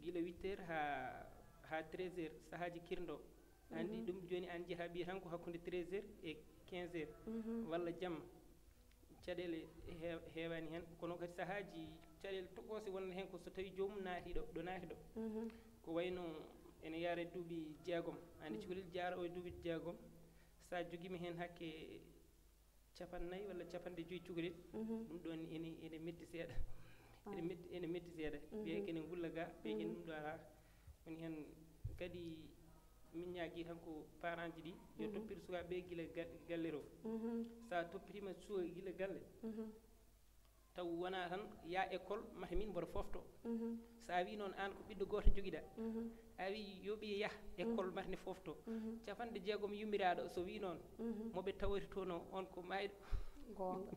gila huit heures haa, haa treize heures, sahaaji kirndo. Anndi, mhm, ɗum jooni an njiyataa ɓiya tan ko hakkunde treize heures e quinze heures, mhm, walla jamma. Caɗeele he-, heewaani heen, kono kadi sahaaji caɗeele toɓɓoose wonata heen ko so tawii joomum naati ɗo, ɗo naati ɗo. Mhm. Ko wayno ene yaara e duuɓi jeegom. Anndi, mhm, cukalel jaara o e duuɓi jeegom, so a jogiima heen hakke capanɗe nayi walla capanɗe joyi cukalel, mhm, ɗum ɗoon ene, ene metti seeɗa. Ah. Ene metti, ene metti seeɗa. Mhm. Ɓiye kene ngulla ga, ɓiye kene, mhm, ɗum ɗo alaa. Woni heen kadi min ñaagii tan ko parentji ɗi, yo, mhm, toppir sukaaɓe ɓe gila ga-, galle to. Mhm. So a toppitiima suka gila galle, mhm, taw wonaa tan yaa école, mata min mboɗo foofto. Mhm. So a wii noon aan ko ɓiɗɗo gooto njogiɗaa, mhm, a wii yo ɓiye yah, mhm, école mata ne foofto. Mhm. Capanɗe jeegom yummiraaɗo so wii noon, mhm, mo ɓe tawritono on ko maayɗo. Goonga.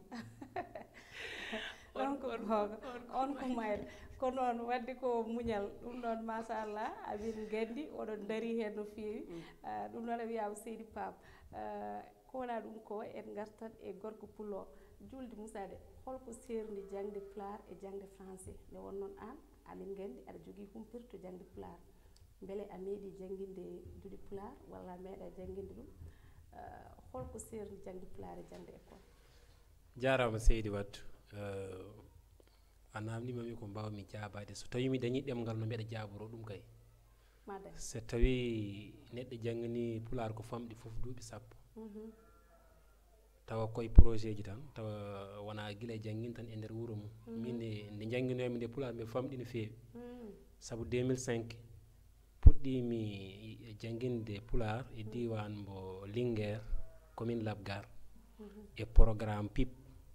On ko goonga. On ko maayɗo. Ko noon, waɗde ko muñal. Ɗum noon, machallah, amin nganndi oɗon ndarii heen no feewi. Mm. Ah, ɗum noon a wiyaama seydi Paam. Ah, ko wonaa ɗum ko en ngartat e gorko pullo. Juulde Moussa de, holko seerndi jaŋde pulaar e jaŋde français? Nde won noon aan, amin nganndi aɗa jogii humpito to jaŋde pulaar. Mbele a meeɗii jannginde duɗe pulaar walla a meeɗaa jannginde ɗum? Ah, holko seerndi jaŋde pulaar e jaŋde école? Jaaraama seydi Wade. Eh, a naamniima mi ko mbaawmi jaabaade. So tawii mi dañii ɗemngal no mbeɗa jaaboro ɗum kay. Ma dañ. So tawii neɗɗo jannganii pulaar ko famɗi fof duuɓi sappo. Mhm. Tawa koye projet ji tan, tawa wonaa gila e janngin tan e nder wuro mum. Mhm. Min nde, nde njannginoomi nde pulaar mbiɗa famɗi no feewi. Mhm. Sabu deux mille cinq puɗɗiimi jannginde pulaar e, mhm, diiwaan mbo Linguère, commune Labgar, mhm, e programme pip,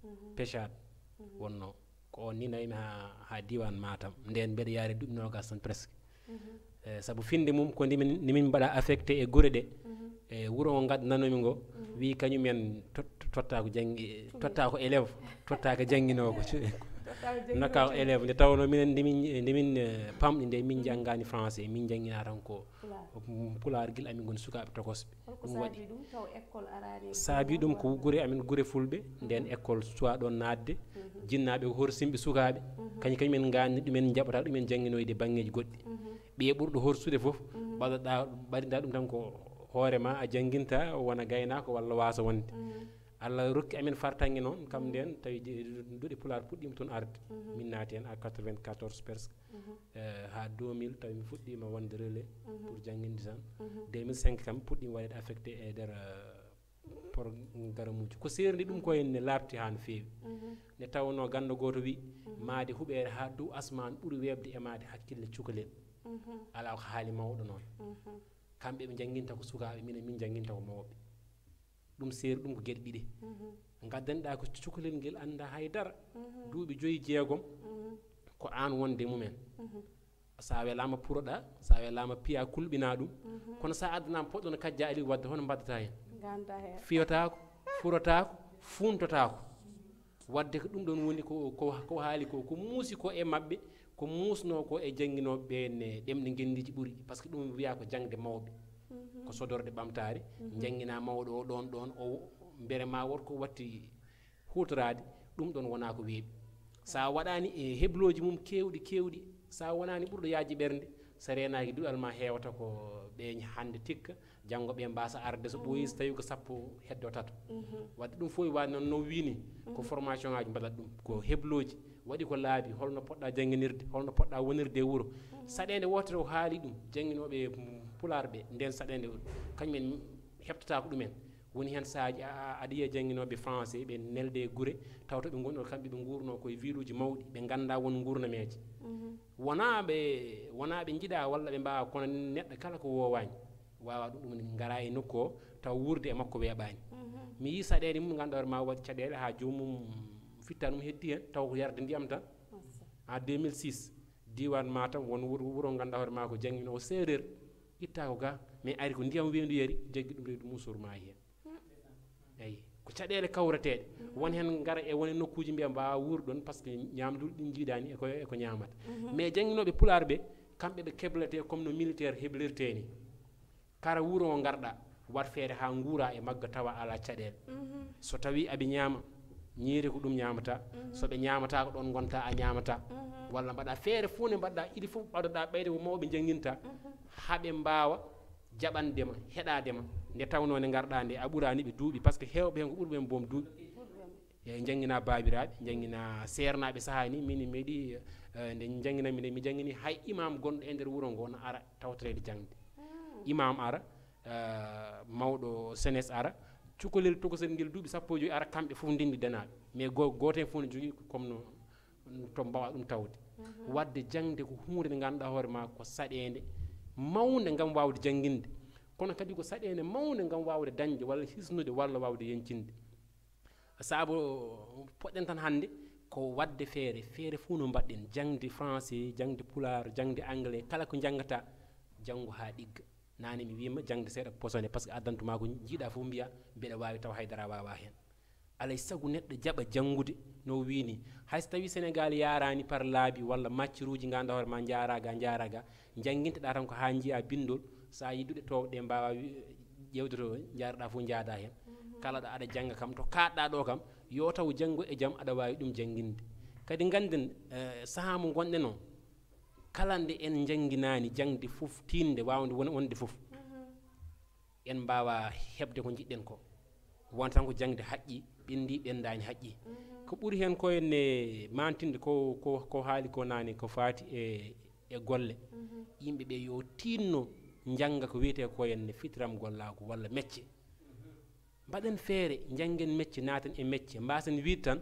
mhm, pechat, mhm, wonnoo. Ko oon ni nawimi haa, haa diiwaan Matam. Ndeen mbeɗa yaari duuɓi noogas tan presque. Mhm. Eh, sabu finnde mum ko nde min, nde min mbaɗa affecté e gure ɗe. Mhm. E wuro ngo ngaddananomi ngo, mhm, wii kañum en tot-, totta ko janngi-, totta ko élève, totta ko jannginoowo. Totta ko jannginoowo. Nokka ko élève. Nde tawnoo minen nde min, nde min, eh, pamɗi nde min, mhm, njanngaani français, min njannginaa tan ko pulaar. Pulaar gila amin ngoni sukaaɓe tokosɓe. Holko ɗum waɗi. Saabii ɗum taw école araani e gure mon? Saabii ɗum ko walla? Gure amin, gure fulɓe, ndeen, mhm, école suwaa ɗoon naatde, mhm, jinnaaɓe ko horsimɓe sukaaɓe, mhm, kañum, kañum en ngaanni ɗumen, njaɓata ɗumen jannginoyde banngeeji goɗɗi. Mhm. Ɓiye ɓurɗo horsude fof, mhm, mbaɗaɗa, mbaɗinɗa ɗum tan ko hoore ma a jannginta, wona gaynaako walla waasa wonde. Mhm. Allah rokki amen fartaŋŋe noon, kam, mhm, ndeen tawi je-, duɗe pulaar puɗɗiima toon arde. Mhm. Min naati heen à quatre-vingt-quatorze presque. Mhm. Eh, haa deux mille tawi mi fuɗɗiima wonde relais, mhm, pour jannginde tan. Mhm. Deux mille cinq kam puɗɗiima waɗeede affecté e nder, eh, programme uji. Ko seerndi ɗum ko en ne laaɓti haa no feewi. Mhm. Nde tawnoo ganndo gooto wii, mhm, maayde huɓeere haa dow asmaan ɓuri weeɓde e maayde hakkille cukalel. Mhm. Alaa ko haali mawɗo noon. Mhm. Kamɓe ɓe njannginta ko sukaaɓe, minen min njannginta ko mawɓe. Ɗum seeri ɗum ko geɗe ɗiɗi. Mhm. Ngaddanɗaa ko cukalel ngel anndaa hay dara. Mhm. Duuɓi joyi, jeegom, mhm, ko aan wonde mumen. Mhm. So a welaama puroɗaa, so a welaama piyaa kulɓinaa ɗum. Mhm. Kono so a addanaama poɗɗo no Kajja Aliou Wadde, hono mbaɗdataa heen? Nganndaa heen. Fiyotaako, furotaako, fuuntotaako. Wadde ko ɗum ɗoon woni ko, ko, ko haali ko, ko muusi ko e maɓɓe, ko muusnoo ko e jannginooɓe ɓe ne ɗemɗe ngenndiiji ɓuri, par ce que ɗum wiyaa ko jaŋde mawɓe. Ko sodorde ɓamtaare, njannginaa mawɗo o ɗoon, ɗoon, o mbere ma wot ko watti huutoraade, ɗum ɗoon wonaa ko weeɓi. So a waɗaani e heblooji mum keewɗi, keewɗi, so a wonaani ɓurɗo yaajde ɓernde, so reenaaki duɗal ma heewata ko ɓe hannde tikka, janngo ɓe mbaasa arde so ɓooyi, so tawi ko sappo heddo tato. Wadde ɗum fof waɗi noon no wini, ko formation ngaji mbaɗat ɗum, ko heblooji, waɗi ko laabi, holno poɗɗa jannginirde, holno poɗɗa wonirde e wuro. Saɗeende wootere o haali ɗum, jannginooɓe pulaar ɓe, nden saɗeende kañumen heɓtata ko ɗumen. Woni heen sahaaji a- a- aɗa yiya jannginooɓe français, ɓe nelde e gure, taw to ɓe ngonno kamɓe ɓe nguurno koye ville uji mawɗi, ɓe ngannda won nguurnameeje. Wonaa ɓe wonaa ɓe njiɗa walla ɓe mbaawa, kono neɗɗo kala ko woowaani, waawa ɗum, ɗum ngara e nokku o, taw wuurde e makko weeɓaani. Mi yii saɗeende mum, ngannduɗaa hoore ma waɗi caɗeele haa joomum fitta ɗum heddi heen, taw ko yarde ndiyam tan. En deux mille six, diiwaan Matam, won wuro, wuro ngannduɗaa hoore ma ko jannginoowo séeréer, itta ko ga, mais ari ko ndiyam weendu yari, jaggi ɗum reedu mum, sur maayi heen. Eyi, ko caɗeele kawreteeɗe. Won heen ngara e won e nokkuuji mbiya mbaawa wuur ɗoon, par ce que ñaamduuli ɗi njiidaani e ko, e ko ñaamata. Mais jannginooɓe pulaar ɓe, kamɓe ɓe kebletee comme no militaire heblirtee ni. Kala wuro ngo ngarɗa, waɗ feere haa nguura e magga tawa alaa caɗeele. So tawii aɓe ñaama, ñiiri ko ɗum ñaamata. So ɓe ñaamata ko ɗoon ngonta, a ñaamata. Walla mbaɗa feere fof nde mbaɗɗa, il faut ɓadoɗa ɓeyde ko mawɓe njannginta, haa ɓe mbaawa jaɓande ma, heɗade ma. Nde tawnoo nde ngarɗa nde, a ɓuraani ɓe duuɓi, par ce que heewɓe heen ko ɓuri ɓe boom duuɓi. E, njanngina baabiraaɓe, njanngina seernaaɓe. Sahaa ni, min meeɗi, eh, nde njannginanmi nde, mi janngini hay imam gonɗo e nder wuro ngo no ara tawtoreede jaŋde. Imam ara, eh, mawɗo senes ara, cukalel tokosel ngel duuɓi sappo e joy ara, kamɓe fof ndenndi denaaɓe. Mais go-, gooto heen fof ne jogii comme no, to mbawa ɗum tawde. Waɗde jaŋde ko huunde nde ngannduɗaa hoore ma ko saɗeende mawnde ngam waawde jannginde. Kono kadi ko saɗeende mawnde ngam waawde dañde walla hisnude walla waawde yeñcinde. Sabu poɗɗen tan hannde ko waɗde feere, feere fof no mbaɗɗen, jaŋde français, jaŋde pulaar, jaŋde anglais, kala ko njanngata, janngo haa ɗigga. Naane mi wiima jaŋde seeɗa ko posone, par ce que addantuma ko njiiɗa fof mbiya mbeɗa waawi taw haydara waawa heen. Alay sago neɗɗo jaɓa janngude no o wiini. Hay so tawii Senegaal yaaraani par laabi walla macciruuji, ngannduɗaa hoore ma njaara ga, njaara ga, njannginteɗaa tan ko haa njiya binndol, so a yii duɗe toowɗe ɗe mbaawa wi-, ƴeewde to njaarɗaa fof njaada heen. Kala ɗo aɗa jannga kam, to kaaɗɗaa ɗo kam, yo taw janngo e jam aɗa waawi ɗum jannginde. Kadi ngannden, eh, sahaa mo ngonɗen o, kala nde en njannginaani jaŋde fof tiiɗnde waawnde won-, wonde fof, en mbaawa heɓde ko njiɗɗen ko. Won tan ko jaŋde haƴƴi, ɓenndi, ɓenndaani, haƴƴi. Ko ɓuri heen ko enne maantinde ko, ko, ko haali ko naane ko faati e, e golle. Yimɓe ɓe yo tiinno njannga ko wiyetee ko enne fitiram gollaagu walla mecce. Mbaɗen feere, njanngen mecce, naaten e mecce, mbaasen wiide tan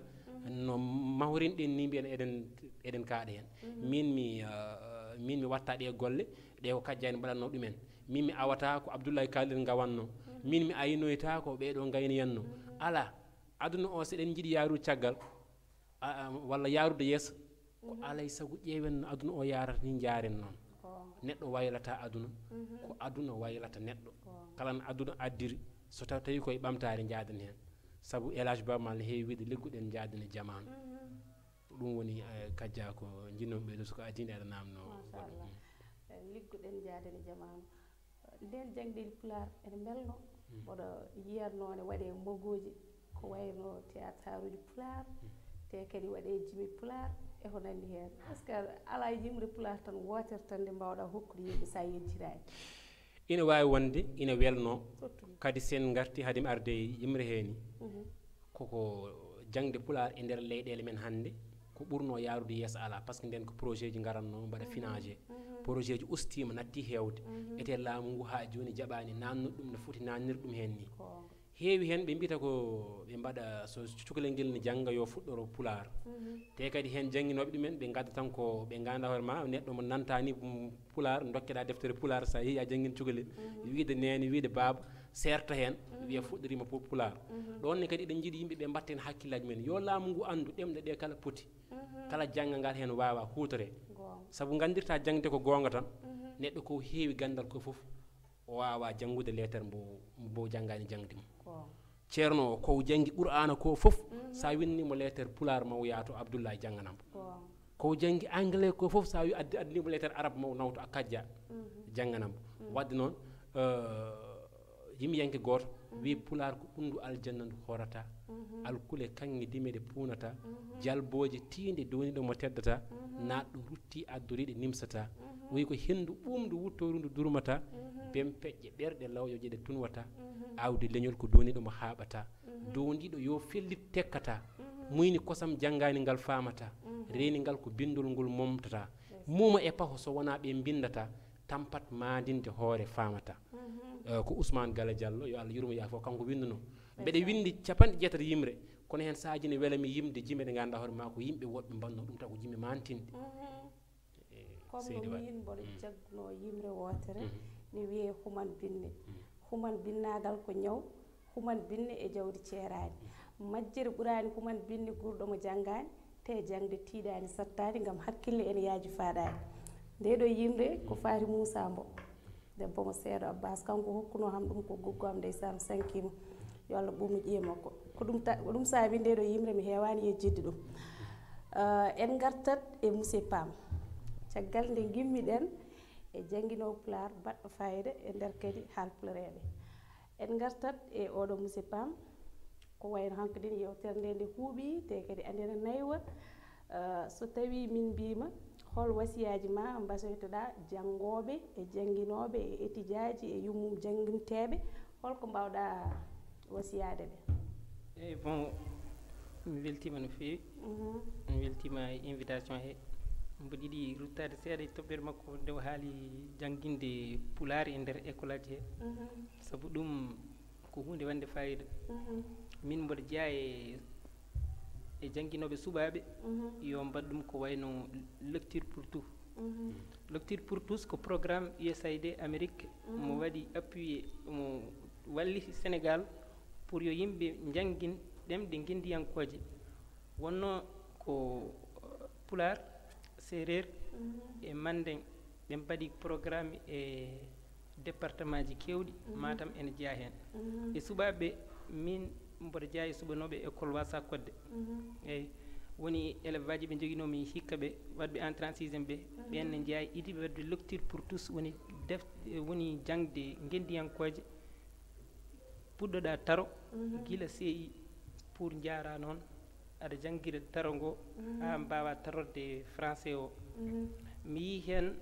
no mahrinɗen ni, mbiyen eɗen, eɗen kaaɗa heen. Min mi, ah, min mi watta ɗe golle, ɗe ko Kajjani mbaɗatno ɗumen. Min mi awata ko Abdoulaye Kalil ngawanno. Min mi aynoyta ko ɓeeɗo ngaynoyanno. Alaa, aduna o, so eɗen njiɗi yaarude caggal, a, a, walla yaarude yeeso, ko alay sago ƴeewen no aduna o yaarata ni, njaaren noon. Neɗɗo waylata aduna, ko aduna waylata neɗɗo. Kala no aduna addiri, so taw-, tawi koye ɓamtaare njaaden heen. Sabu El Hadj Baaba Maal ne heewi wiide, "Liggoɗen njaaden e jamaanu." Ko ɗum woni, eh, kajja ko njinnoomi ɓeydude, so ko adii nde aɗa naamno. Machallah. Eh, liggoɗen njaaden e jamaanu. Nden jaŋdeeji pulaar ene mbelno. Mboɗo yiyatnoo ne waɗee mogooji ko wayno théâtre uji pulaar, te kadi waɗee jimi pulaar e ko nanndi heen. Est-ce que alaa yimre pulaar tan wootere tan nde mbaawɗaa hokkude yimɓe so a yejjitaani? Ina waawi wonde, ina welnoo. Surtout. Kadi sen ngarti hade mi arde e yimre hee ni, koko jaŋde pulaar e nder leyɗeele men hannde, ko ɓurnoo yaarude yeeso alaa, par ce que nden ko projet ji ngaratnoo mbaɗa financé. Projet ji ustiima, natti heewde. Ete laamu ngu haa jooni jaɓaani naannude ɗum no foti naannir ɗum heen ni. Heewi heen ɓe mbiyata ko ɓe mbaɗa, so cukalel ngel ne jannga, yo fuɗɗoro pulaar. Te kadi heen jannginooɓe ɗumen, ɓe ngadda tan ko ɓe ngannda hoore ma, neɗɗo mo nantaani, mm, pulaar, dokkeɗaa deftere pulaar, so a yehi a janngin cukalel, wiide neene, wiide baaba, seerta heen, wiya fuɗɗoriima pu-, pulaar. Ɗoon ne kadi eɗen njiɗi yimɓe ɓe mbatta heen hakkillaaji men. Yo laamu ngu anndu ɗemɗe ɗe kala poti. Kala jannga ngal heen waawa huutore. Sabu nganndirta jaŋde ko goonga tan, neɗɗo ko heewi ganndal ko fof, o waawaa janngude leetar mbo, mbo janngaani jaŋde mum. Ceerno o, ko o janngi Qur'aana ko fof, so a winndii mo leetar pulaar, ma o yaha to Abdullaay jannganam. Ko o janngi anglais ko fof, so a wi-, addi-, addanii mo leetar arab, ma o nawto a kajja jannganam. Waɗde noon, Eh, yimɓe yanke gooto wi pulaar ko ɓunndu aljanna ndu horata. Alkule kaŋŋe dime ɗe puunata. Jalbooje tiinde downiɗo mo teddata. Naatɗo rutti addoriɗe nimsata. Wi ko henndu ɓuumndu wuttoru ndu durmata. Bem peƴƴe ɓerɗe lawƴoje ɗe tunwata. Awdi leñol ko downiɗo mo haaɓata. Downdiiɗo yo fellit tekkata. Muyni kosam janngaani ngal faamata. Reeni ngal ko binndol ngol momtata. Muuma e paho so wonaa ɓe mbinndata. Tampat maandinde hoore faamata. Eh, ko Ousmane Gala Diallo, yo Allah yurmo yaafo, kanko winndunoo. Mbeɗe winndi capanɗe jeetati yimre, kono heen sahaaji ne wela mi yimde jime ɗe ngannduɗaa hoore maa ko yimɓe woɗɓe mbanno ɗum taw ko jime maantinde. Eh, comme no seydi Wade. Min mboɗo jaggunoo yimre wootere, ne wiyee Human Binne. Human binnaagal ko ñaw, Human Binne e jawdi ceeraani. Majjere ɓuraani Human Binne guurɗo mo janngaani, te jaŋde tiiɗaani sattaani, ngam hakkille ene yaaji faaɗaani. Ndee ɗoo yimre ko Faati Muusaa Mbo, debbo mo Seeɗo Abbaas, kanko hokkunoo ham ɗum ko guggo am, ndeysaan, sankiima. Yo Allah ɓuuɓnu ƴiye makko. Ko ɗum ta-, ko ɗum saabi ndee ɗoo yimre mi heewaani yejjitde ɗum. Ah, en ngartat e Monsieur Pam. Caggal nde ngimmiɗen e jannginoowo Pulaar baɗɗo faayiida e nder kadi haalpulereeɓe. En ngartat e oɗo Monsieur Pam, ko wayno hanko den yewtere nde nde huuɓi, te kadi ande na naywa. Eh, so tawi min mbiima, hol wasiyaaji ma mbasoytoɗaa janngooɓe e jannginooɓe e etijaaji e yummum jannginteeɓe, holko mbaawɗaa wasiyaade ɓe? Eyi, bon, mi weltiima no feewi. Mhm. Mi weltiima e invitation he. Mboɗo yiɗi ruttaade seeɗa e toɓɓere makko nde o haali jannginde Pulaar e nder école aji he. Mhm. Sabu ɗum ko huunde wonde faayiida. Mhm. Min mboɗo jeyaa e, e jannginooɓe suɓaaɓe, mhm, yo mbaɗ ɗum ko wayno lecture pour tous. Mhm. Lecture pour tous ko programme U S A I D Amérique, mhm, mo waɗi appuyé, mo walliti Sénégal pour yo yimɓe njanngin ɗemɗe ngenndiyankooje. Wonnoo ko, eh, Pulaar, Seereer, mhm, e Manndeŋ. Ɓe mbaɗi programme e département ji keewɗi, mhm, Matam ene jeyaa heen. Mhm. E suɓaaɓe, min mboɗo jeyaa e suɓanooɓe école Wasa Kodde. Mhm. Eyi, woni élève aji ɓe njoginoomi hikka ɓe, waɗɓe entrée en sixième ɓe, mhm, ɓeen ne njeyaa e idii ɓe waɗde lecture pour tous, woni def-, woni jaŋde ngenndiyankooje, puɗɗoɗaa taro, mhm, gila C I pour njaaraa noon, aɗa janngira taro ngo, mhm, haa mbaawaa tarorde français o. Mhm. Mi yii heen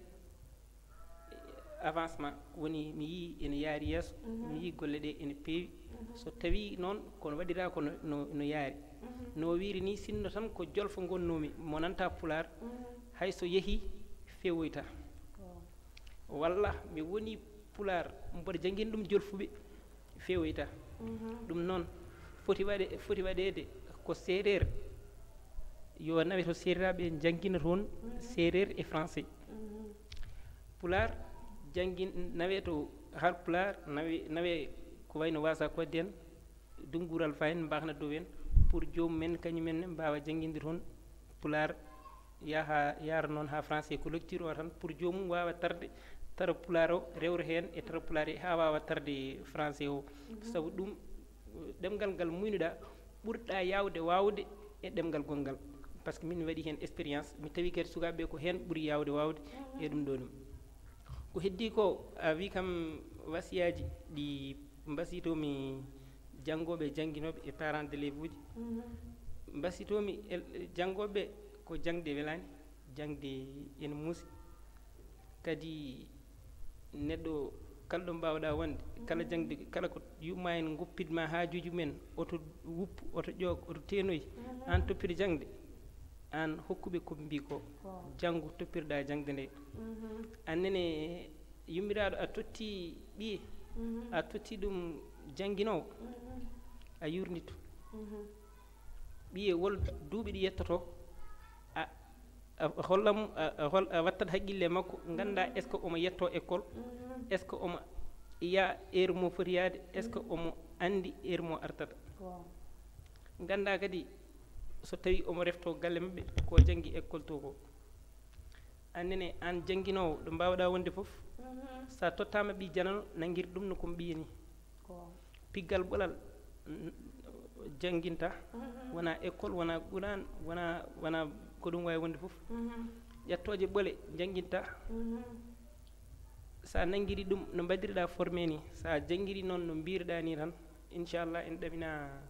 avancement, woni mi yii ene yaari yeeso, mhm, mi yii golle ɗe ene peewi. Mhm. So tawii noon kono waɗiraa ko no, no, no yaari. Mhm. No wiiri ni, sinno tan ko jolfo ngonnoomi, mo nanta Pulaar, mhm, hay so yehii fewoyta. Oh. Walla mi woni Pulaar, mboɗo janngina ɗum jolfuɓe, fewoyta. Mhm. Ɗum noon foti waɗe-, foti waɗeede ko Seereer, yo nawe to seereraaɓe njanngina toon, mhm, Seereer e Français. Mhm. Pulaar janngin-, nawe to Haalpulaar, nawe, nawe ko wayno Wasa Kodde en, Dunnguural Faayen, Mbaakna Dow en, pour joomum en, kañum en ne mbaawa jannginde toon Pulaar, yaha, yaara noon haa Français, ko lecture o tan, pour joomum waawa tarde, tara Pulaar o, rewra heen e tara Pulaar e, haa waawa tarde Français o. Mhm. Sabu ɗum, ɗemngal ngal muynuɗaa, ɓurɗaa yaawde waawde e ɗemngal gonngal. Par ce que min mi waɗi heen expérience, mi tawi kadi sukaaɓe ɓe ko heen ɓuri yaawde waawde e, mhm, ɗum ɗo ɗum. Ko heddii ko, a wii kam wasiyaaji ɗi mbasiytoo-mi janngooɓe e jannginooɓe e parents d'élèves uji. Mhm. Mbasiytoo-mi el-, janngooɓe ko jaŋde welaani, jaŋde ene muusi. Kadi neɗɗo kala ɗo mbaawɗaa wonde, kala, mhm, jaŋde, kala ko yuɓɓ-maa en, ngoppit-maa haajuuji mum en, oto wuppu, oto ƴoog, oto teenoy, mhm, aan toppito jaŋde, aan hokku ɓe ko ɓe mbii ko, ko, janngu, toppitoɗaa jaŋde nde. Mhm. Aan nene, yummiraaɗo, a totti ɓiye, mhm, a totti ɗum jannginoowo, mhm, a yuurnditu. Mhm. Ɓiye wol duuɓi ɗi yettotoo, a, a hollam, a, a hol-, a wattat haqqille makko, nganndaa, mhm, est-ce que omo yettoo école, mhm, est-ce que omo yaa heure mo foti yaade, est-ce que, mhm, omo anndi heure mo artata. Waaw. Nganndaa kadi so tawii omo reftoo galle maɓɓe ko janngi école to ko. Aan nene, aan jannginoowo, ɗo mbaawɗaa wonde fof, mhm, so a tottaama ɓii janano, nanngir ɗum no ko mo ɓiye nii. Ko piggal ɓolal, n-, jannginta, mhm, wona école, wona Quraan, wona, wona ko ɗum waawi wonde fof. Mhm. Ƴettooje ɓole jannginta. Mhm. So a nanngiri ɗum no mbaɗirɗa formé ni, so a janngiri noon no mbirɗa ni tan, inchallah ene ɗamina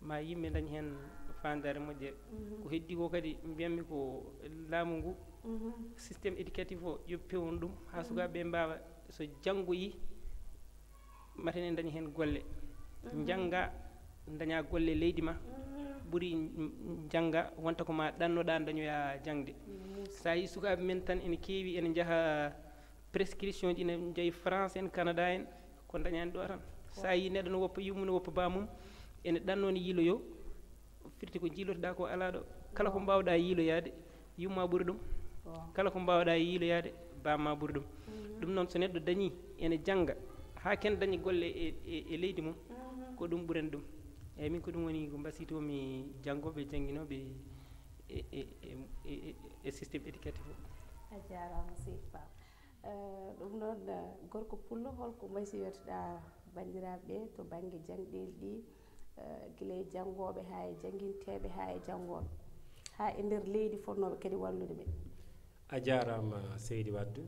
ma yimɓe dañi heen faandaare moƴƴere. Ko heddi ko kadi mbiyatmi ko laamu ngu, système éducatif o yo pewnu ɗum haa sukaaɓe ɓe mbaawa so janngoyi mataw ene dañi heen golle. Njannga, daña golle leydi ma, ɓuri njannga wonta ko ma ɗannoɗa dañoya jaŋde. So a yi sukaaɓe men tan ene keewi ene njaha prescription ji ne njahi France en, Canada en, ko dañani ɗo tan. So a yi neɗɗo no woppa yummum, no woppa bamum, ene ɗanno ne yiiloyo, firti ko jiilotoɗa ko ala ɗo. Kala ko mbawɗa yiiloyade, yumma ɓuri ɗum. Kala ko mbawɗa yiiloyade, bamma ɓuri ɗum. Ɗum noon so neɗɗo dañi ene jannga haa ken dañi golle e, e, e leydi mum, ko ɗum ɓurani ɗum. Eyyi, min ko ɗum woni ko mbasiytomi janngoɓe, jannginooɓe e, e, e, e, e système éducatif o. A jaaraama seydi Pam. Eh, ɗum noon, eh, gorko pullo, holko mbasiyotoɗa banndiraaɓe ɓe to bannge jangɗeeli ɗi, eh, gila e janngooɓe haa e jannginteeɓe haa e janngooɓe, haa e nder leydi fotnooɓe kadi wallude ɓe? A jaaraama seydi Waddu.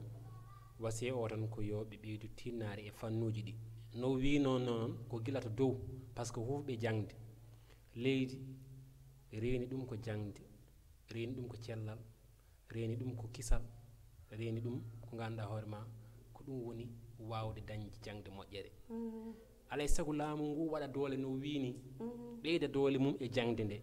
Wasiya o tan ko yo ɓe ɓeydu tinnaare e fannuuji ɗi. No wiinoo noon, ko gila to dow, par ce que huufɓe jaŋde. Leydi reeni ɗum ko jaŋde, reeni ɗum ko cellal, reeni ɗum ko kisal, reeni ɗum ko ngannduɗaa hoore ma ko ɗum woni waawde dañde jaŋde moƴƴere. Alay sago laamu ngu waɗa doole no wiini, ɓeyda doole mum e jaŋde nde,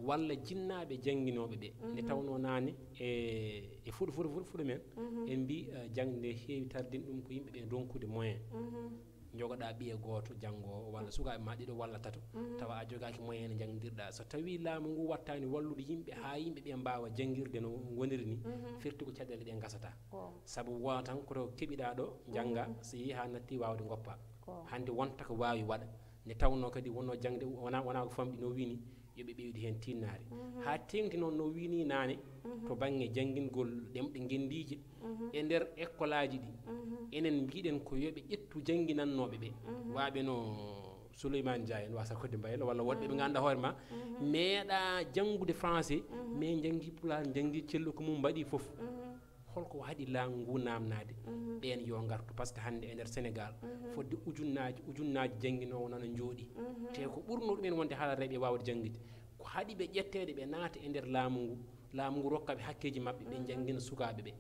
walla jinnaaɓe jannginooɓe ɓe, nde tawnoo naane e, e fuɗo, fuɗo, fuɗo, fuɗo men, en mbi, eh, jaŋde nde heewi tardin ɗum ko yimɓe ɓe ndonkude moyen. Njogoɗaa ɓiye gooto janngoowo walla sukaaɓe ma ɗiɗo walla tato, tawa a jogaaki moyen ne njanngindirɗaa. So tawii laamu ngu wattaani wallude yimɓe haa yimɓe ɓe mbaawa janngirde no ngoniri ni, firti ko caɗeele ɗe ngasata. Sabu wona tan ko to keɓiɗaa ɗo, njannga, so yehi haa natti waawde ngoppa. Hannde wonta ko waawi waɗa. Nde tawnoo kadi wonnoo jaŋde wona, wona ko famɗi no wiini, yo ɓe ɓeydu heen tinnaare. Haa teeŋti noon no wiini naane, to bannge janngingol ɗemɗe ngenndiije, e nder ekkolaaji ɗi, enen mbiɗen ko yo ɓe ƴettu jannginannooɓe ɓe, waaɓe no Souleymane Ndiaye en, wasa Kodde Mbaylo, walla woɗɓe ɓe ngannduɗaa hoore ma, meeɗa janngude français, mais njanngi pulaar, njanngi celluka mum, mbaɗi fof. Holko haɗi laamu ngu naamnaade ɓeen yo ngartu? Par ce que hannde e nder Sénégal, fodde ujunnaaji, ujunnaaji jannginoowo nana njooɗi. Te ko ɓurnoo ɗumen wonde haala rewɓe waawde janngude. Ko haɗi ɓe ƴetteede, ɓe naata e nder laamu ngu, laamu ngu rokka ɓe hakkeeji maɓɓe, ɓe njanngina sukaaɓe ɓe.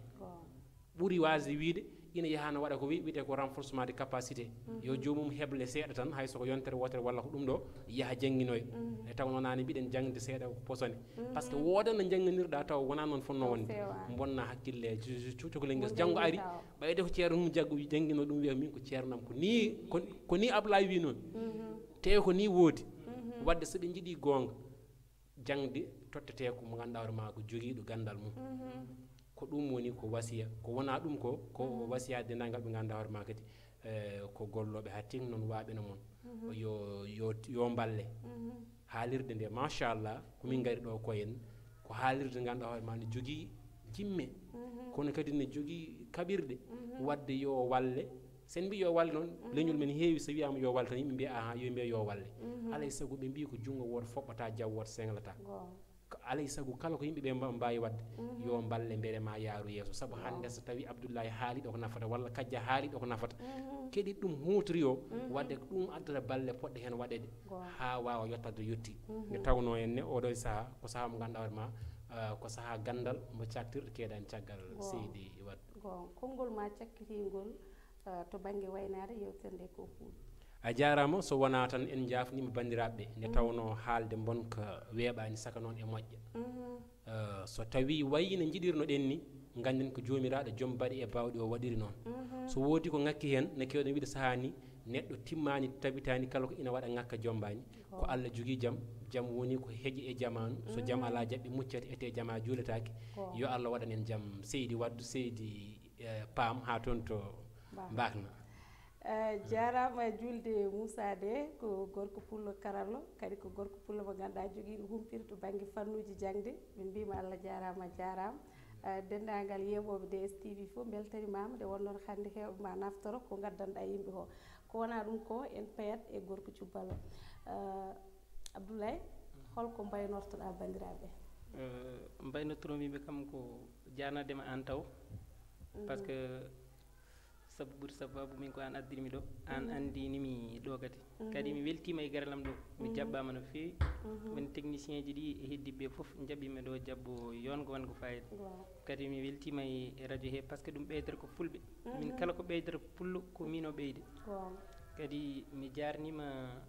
Ɓuri waasde wiyde, ina yaha no waɗa ko wi-, wiyetee ko renforcement de capacité. Yo joomum heble seeɗa tan, hay so ko yontere wootere walla ko ɗum ɗo, yaha jannginoya. E taw noon aani mbiɗen jaŋde seeɗa ko posone. Par ce que woodan no njannginirɗa taw wonaa noon fotnoo wonde. Bonna hakkille, cu-, cu-, cu-, cukalel ngel. Janngo ari, ɓayde ko ceerno mum jaggu, jannginoo ɗum, wiya min ko ceernam, ko nii, ko, ko nii Ablaye wi noon. Te ko nii woodi. Wadde so ɓe njiɗi goonga, jaŋde tottetee ko mo ngannduɗaa hoore ma ko jogiiɗo ganndal mum. Ko ɗum woni ko wasiya, ko wonaa ɗum ko, ko wasiya denndaangal ɓe ngannduɗaa hoore ma kadi, eh, ko gollooɓe haa teeŋti noon waaɓe no mon. Yo, yo, yo mballe. Haalirde nde, machallah, ko min ngari ɗo ko en, ko haalirde ngannduɗaa hoore ma ne jogii jimme, kono kadi ne jogii kaɓirɗe, wadde yo walle. Sen mbi yo walle noon, leñol men heewi, so wiyaama yo walle tan, yimɓe mbiya, "Aha," yo mbiya yo walle. Alay sago ɓe mbi ko junngo wooto foɓɓata, jaw wooto senglata. Ko alay sago kala ko yimɓe ɓe mba-, mbaawi waɗde, yo mballe mbele ma yaaru yeeso. Sabu hannde so tawi Abdoulaye haali ɗo ko nafata, walla Kajja haali ɗo ko nafata, keɗiɗ ɗum huutri o, wadde ko ɗum addata balle poɗɗe heen waɗeede, haa waawa yottade yetti. Nde tawnoo en ne, oɗo sahaa, ko sahaa mo ngannduɗaa hoore ma, ah, ko sahaa ganndal, mo caktirɗo keedani caggal seydi Wad. Goonga. Konngol ma cakkitingol, eh, to bannge waynaade, yeewtere nde ko huul. A jaaraama, so wonaa tan en njaafniima banndiraaɓe ɓe, nde tawnoo haalde bonka weeɓaani, saka noon e moƴƴa. Eh, so tawii wayi no njiɗirno-ɗen ni, ngannden ko Joomiraaɗo joom baɗi e baawɗi o waɗiri noon. So woodi ko ŋakki heen, no keewɗen wiide sahaa ni, neɗɗo timmaani, tabitaani, kala ko ina waɗa ŋakka jommbaani. Ko Allah jogii jam, jam woni ko heƴi e jamaanu. So jam alaa, jaɓɓe muccata, etee jama juuletaake. Yo Allah waɗan en jam, seydi Waddu, seydi, eh, Paam, haa toon to Mbaakna. Eh, jaaraama juulde Muusaa Dee, ko gorko pullo karallo, kadi ko gorko pullo mo ngannduɗaa jogiiɗo humpito to bannge fannuuji jaŋde. Min mbiima Allah jaaraama, jaaraama. Eh, denndaangal yeeɓooɓe D S T V fof mbeltanimaama nde wonnoo hannde heewɓe ma naftoro ko ngaddanɗaa yimɓe ko. Ko wonaa ɗum ko en payat e gorko cubballo. Eh, Abdoulaye, holko mbaynortoɗaa banndiraaɓe ɓe? Eh, mbaynotoroomi ɓe kam ko jaanaade ma aan taw. Par ce que Sabu ɓuri sababu min ko an addiri mi ɗo, an andini mi ɗo kadi. Kadi mi weltima e garal am ɗo, mi jaɓɓama no fewi. Woni technicien ji ɗi e heddiɓe fof jaɓɓiɓe ɗo jaɓɓo yon ko wan ko fayida. Kadi mi weltima e radio he, par ce que ɗum ɓeydata ko fulɓe. Min kala ko ɓeydata pullo ko min o ɓeydi. Kadi mi jarnima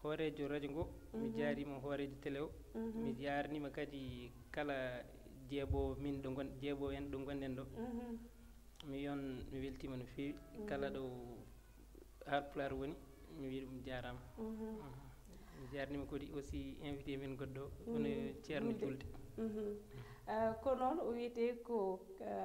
hoorejo radio ngo, mi jarnima hoorejo télé o. Mi jarnima kadi kala jeeɓo min ɗo gon jeeɓo en ɗo gonɗen ɗo. Mi yon mi weltima no fewi. Kala ɗo Haalpulaar woni, mi wi ɗum jarama. Mi jarnima kadi aussi invité men goɗɗo, hono Ceerno Julde. Ko noon o wiyete ko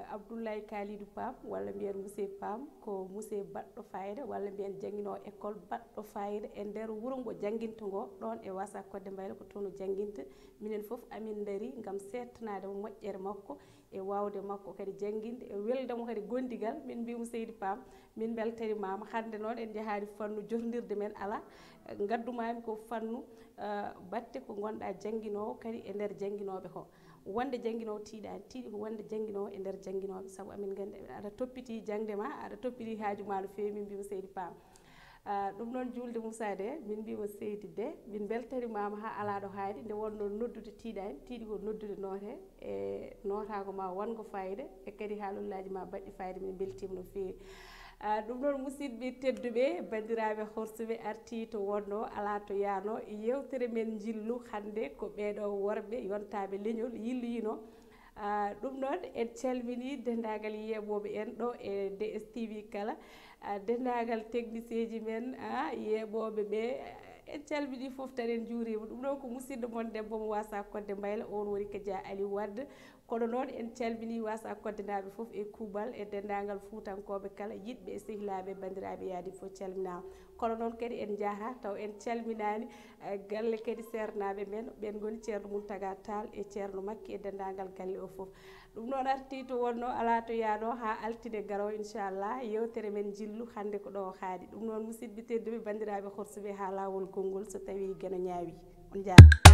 Abdoulaye Kalidou Pam, walla mbiyen Moussé Pam, ko Moussé baɗɗo fayida, walla mbiyen jangguinowo école baɗɗo fayida e nder wuuro ngo jangguinta ngo, ɗon e Wasa Kodde Mbayla ko toon o jangguinta. Minen fof amin daari gam settanade mo moƴƴere makko e wawde makko kadi jangguinde, e weldemo kadi gondigal. Min mbimo Seydi Pam, min beltanimama. Hande noon en jahani fannu jotondirde men ala, gaddumami ko fannu batte ko gonɗa jangguinowo kadi e nder jangguinoɓe ko wonde jangguinowo tiiɗani, tiiɗi ko wonde jangguinowo e nder jangguinoɓe, saabu amin gandi aɗa toppiti jangde ma, aɗa toppiti haaju ma no fewi. Min mbimo Seydi Pam. Ɗum noon julde Moussa de, min mbimo Seydi de, min beltanimama ha ala ɗo haaɗi. Nde wonno noddude tiiɗani, tiiɗi ko noddude noote e nootago ma wongo fayida e kadi haalullaji ma baɗɗi fayida. Min beltima no fewi. Ɗum noon musidɓe tedduɓe, bandiraɓe horsuɓe, arti to wonno ala to yaano. Yewtere men jillu hande ko ɓeɗo worɓe yontaɓe leñol yilloyino. Ɗum noon en calmini dendagal yeeɓoɓe en ɗo e D S T V kala, dendagal technicien ji men, yeeɓoɓe ɓe, en calmini foof tan, en juurima. Ɗum noon ko musidɗo mon debbo mo Wasa Kodde Mbayla, on woni Kadia Ali Wade. Kono noon en calmini Wasa Koddenaɓe foof e kuuɓal e dendagal fuutankoɓe kala, yiɗɓe e sehilaɓe, bandiraɓe yaadi foof calminama. Kono noon kadi en jaha taw en calminani galle kadi seernaaɓe men, ɓen ngoni Ceerno Muntaga Tall e Ceerno Makki e denndaangal galle o fof. Ɗum noon arti to wonno ala to yaano ha altine garo inchallah, yewtere men jillu hannde ko ɗo haaɗi. Ɗum noon musidɓe tedduɓe, banndiraaɓe horsuɓe ha laawol konngol so tawi geno ñaawi. On jaaraama.